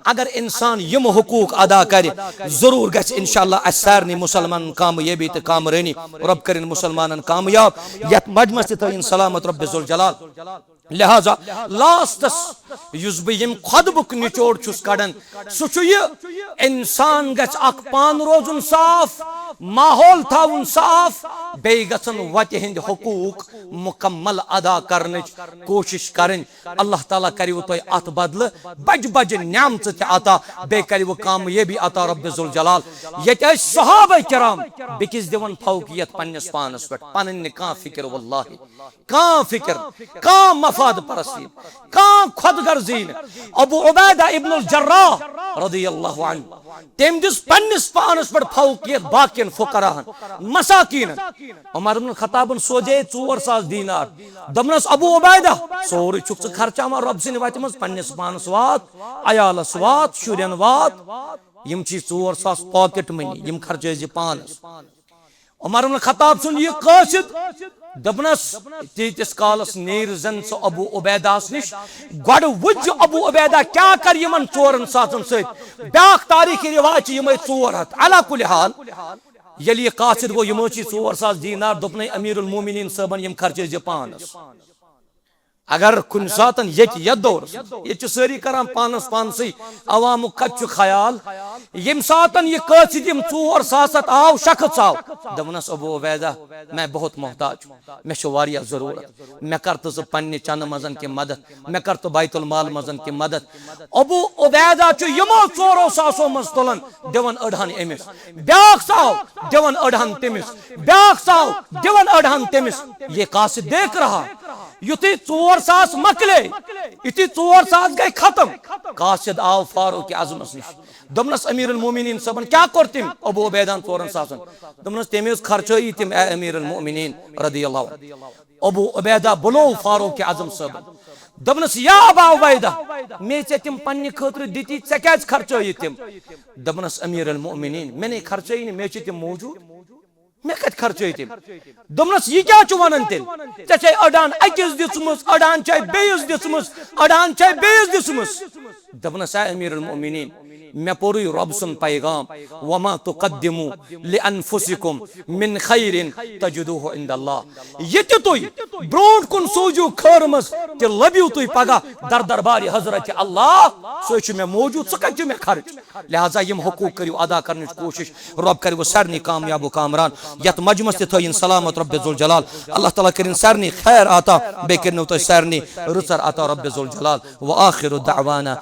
اگر انسان یِم حقوق ادا کرِ، ضروٗر گژھِ انشاءاللہ اسہِ سارنٕے مسلمانن کامیٲبی تہٕ کامرٲنی۔ رب کٔرِن مسلمانن کامیاب۔ یتھ مجمس تہِ تھٲیِن سلامت رب ذوالجلال۔ لہذا لاسٹس یُس بہٕ ییٚمہِ خطبُک نچوڑ چھُس کڑان، سُہ چھُ یہِ، انسان گژھِ اکھ پان روزُن صاف، ماحول تھاوُن صاف، بیٚیہِ گژھن وتہِ ہٕنٛدۍ حقوق مکمل ادا کرنٕچ کوٗشش کرٕنۍ۔ اللہ تعالیٰ کریو تۄہہِ اتھ بدلہٕ بجہِ بجہِ نعمژٕ تہِ عطا، بیٚیہِ کریو کامیٲبی عطا رب ذوالجلال۔ ییٚتہِ ٲسۍ صحابہ کرام بیٚکِس دِوان فوقیت پننِس پانس پٮ۪ٹھ، پنٕنۍ نہٕ کانٛہہ فکر، واللہ کانٛہہ فکر، کانٛہہ مفاد پرستی، کانٛہہ خود غرضی نہٕ۔ ابو عبیدہ ابن الجراح رضی اللہ عنہ، تٔمۍ دِژ پننِس پانس پٮ۪ٹھ فوقیت باقین فقراہن، مساکینن۔ عمر بن خطابن سوزے ژور ساس دینار۔ دوٚپنس، ابو عبیدہ، سورُے چھُکھ ژٕ خرچاوان رۄب سٕنٛدِ وتہِ منٛز، پننِس پانس وات، عیالس وات، شُرٮ۪ن وات۔ یِم چھی ژور ساس پاکٹ منی، یِم خرچٲے زِ پانس۔ عمر بن خطاب سُنٛد یہِ قٲصد، دوٚپنس، تیٖتِس کالس نیٖر زن ژٕ ابو عبیدہس نِش، گۄڈٕ وٕچھ زِ ابو عبیدہ کیٛاہ کرِ یِمن ژورن ساسن سۭتۍ۔ بیٛاکھ تٲریٖخی رِوایت چھِ یِمے ژور ہتھ۔ علی کل حال، ییٚلہِ یہِ قاصد گوٚو، یِمو چھی ژور ساس دینار، دوٚپنَے، امیر المومنین صٲبن، یِم خرچٲے زِ پانس۔ اگر کُنہِ ساتن ییٚتہِ، یتھ دورس منٛز، ییٚتہِ چھِ سٲری کران پانس پانسٕے، عوامُک کتہِ چھُ خیال؟ ییٚمہِ ساتن یہِ قٲصد یِم ژور ساس ہتھ آو، شخص آو، دوٚپنس، ابو عبیدہ، میں بہت محتاج ہوں، مےٚ چھِ واریاہ ضروٗرت، مےٚ کر تہٕ ژٕ پننہِ چندٕ منٛز کینٛہہ مدد، مےٚ کر تہٕ بیت المال منٛز کینٛہہ مدد۔ ابو عبیدہ چھُ یِمو ژورو ساسو منٛز تُلان، دِوان أڑہن أمِس، بیٛاکھ ژاو، دِوان أڑہن تٔمِس، بیٛاکھ ژاو، دِوان أڑہن تٔمِس۔ یہ قاصد دیکھ رہا۔ یُتھُے ژور ساس مۄکلے، یُتھُے ژور ساس گٔے ختم، قاصد آو فاروق اعظمس نِش۔ دوٚپنس، امیر المومنین صٲبن کیٛاہ کوٚر تٔمۍ ابو عبیدہن ژورن ساسن؟ دوٚپنس، تٔمۍ حظ خرچٲیی تِم، اے امیر المومنین رضی اللہ عنہ۔ ابو عبیدہ بُلوو فاروق اعظم صٲبن۔ دوٚپنس، یا ابا عبیدہ، مے ژےٚ تِم پننہِ خٲطرٕ دِتی، ژےٚ کیٛازِ خرچٲیی تِم؟ دوٚپنس، امیر المومنین، مےٚ نے خرچٲیی نہٕ، مے چھِ تِم موجود۔ مےٚ کتہِ خرچٲے تِم؟ دوٚپنس، یہِ کیٛاہ چھُ ونان تیٚلہِ؟ ژےٚ چھے أڑان أکِس دِژمٕژ، أڑان چھے بیٚیِس دِژمٕژ، أڑان چھے بیٚیِس دِژمٕژ۔ دوٚپنس، اے امیر المومنین، مےٚ پوٚرُے رۄب سُنٛد پیغام، وما تقدموا لانفسکم من خیر تجدوہ عند اللہ۔ یہِ تہِ تُہۍ برونٛٹھ کُن سوٗزِو خٲر منٛز، تہِ لٔبِو تُہۍ پگاہ در دربارِ حضرت اللہ، سُے چھُ مےٚ موجود، سُہ کتہِ چھُ مےٚ خرچ؟ لہذا یِم حقوق کٔرِو ادا کرنٕچ کوٗشش، رب کٔرِو سارنٕے کامیاب و کامران۔ یتھ مجمس تہِ تھٲیِن سلامت رب ذوالجلال۔ اللہ تعالیٰ کٔرِن سارنٕے خیر عطا، بیٚیہِ کٔرِنو تۄہہِ سارنٕے رٕژر عطا رب ذوالجلال۔ وآخر دعوانا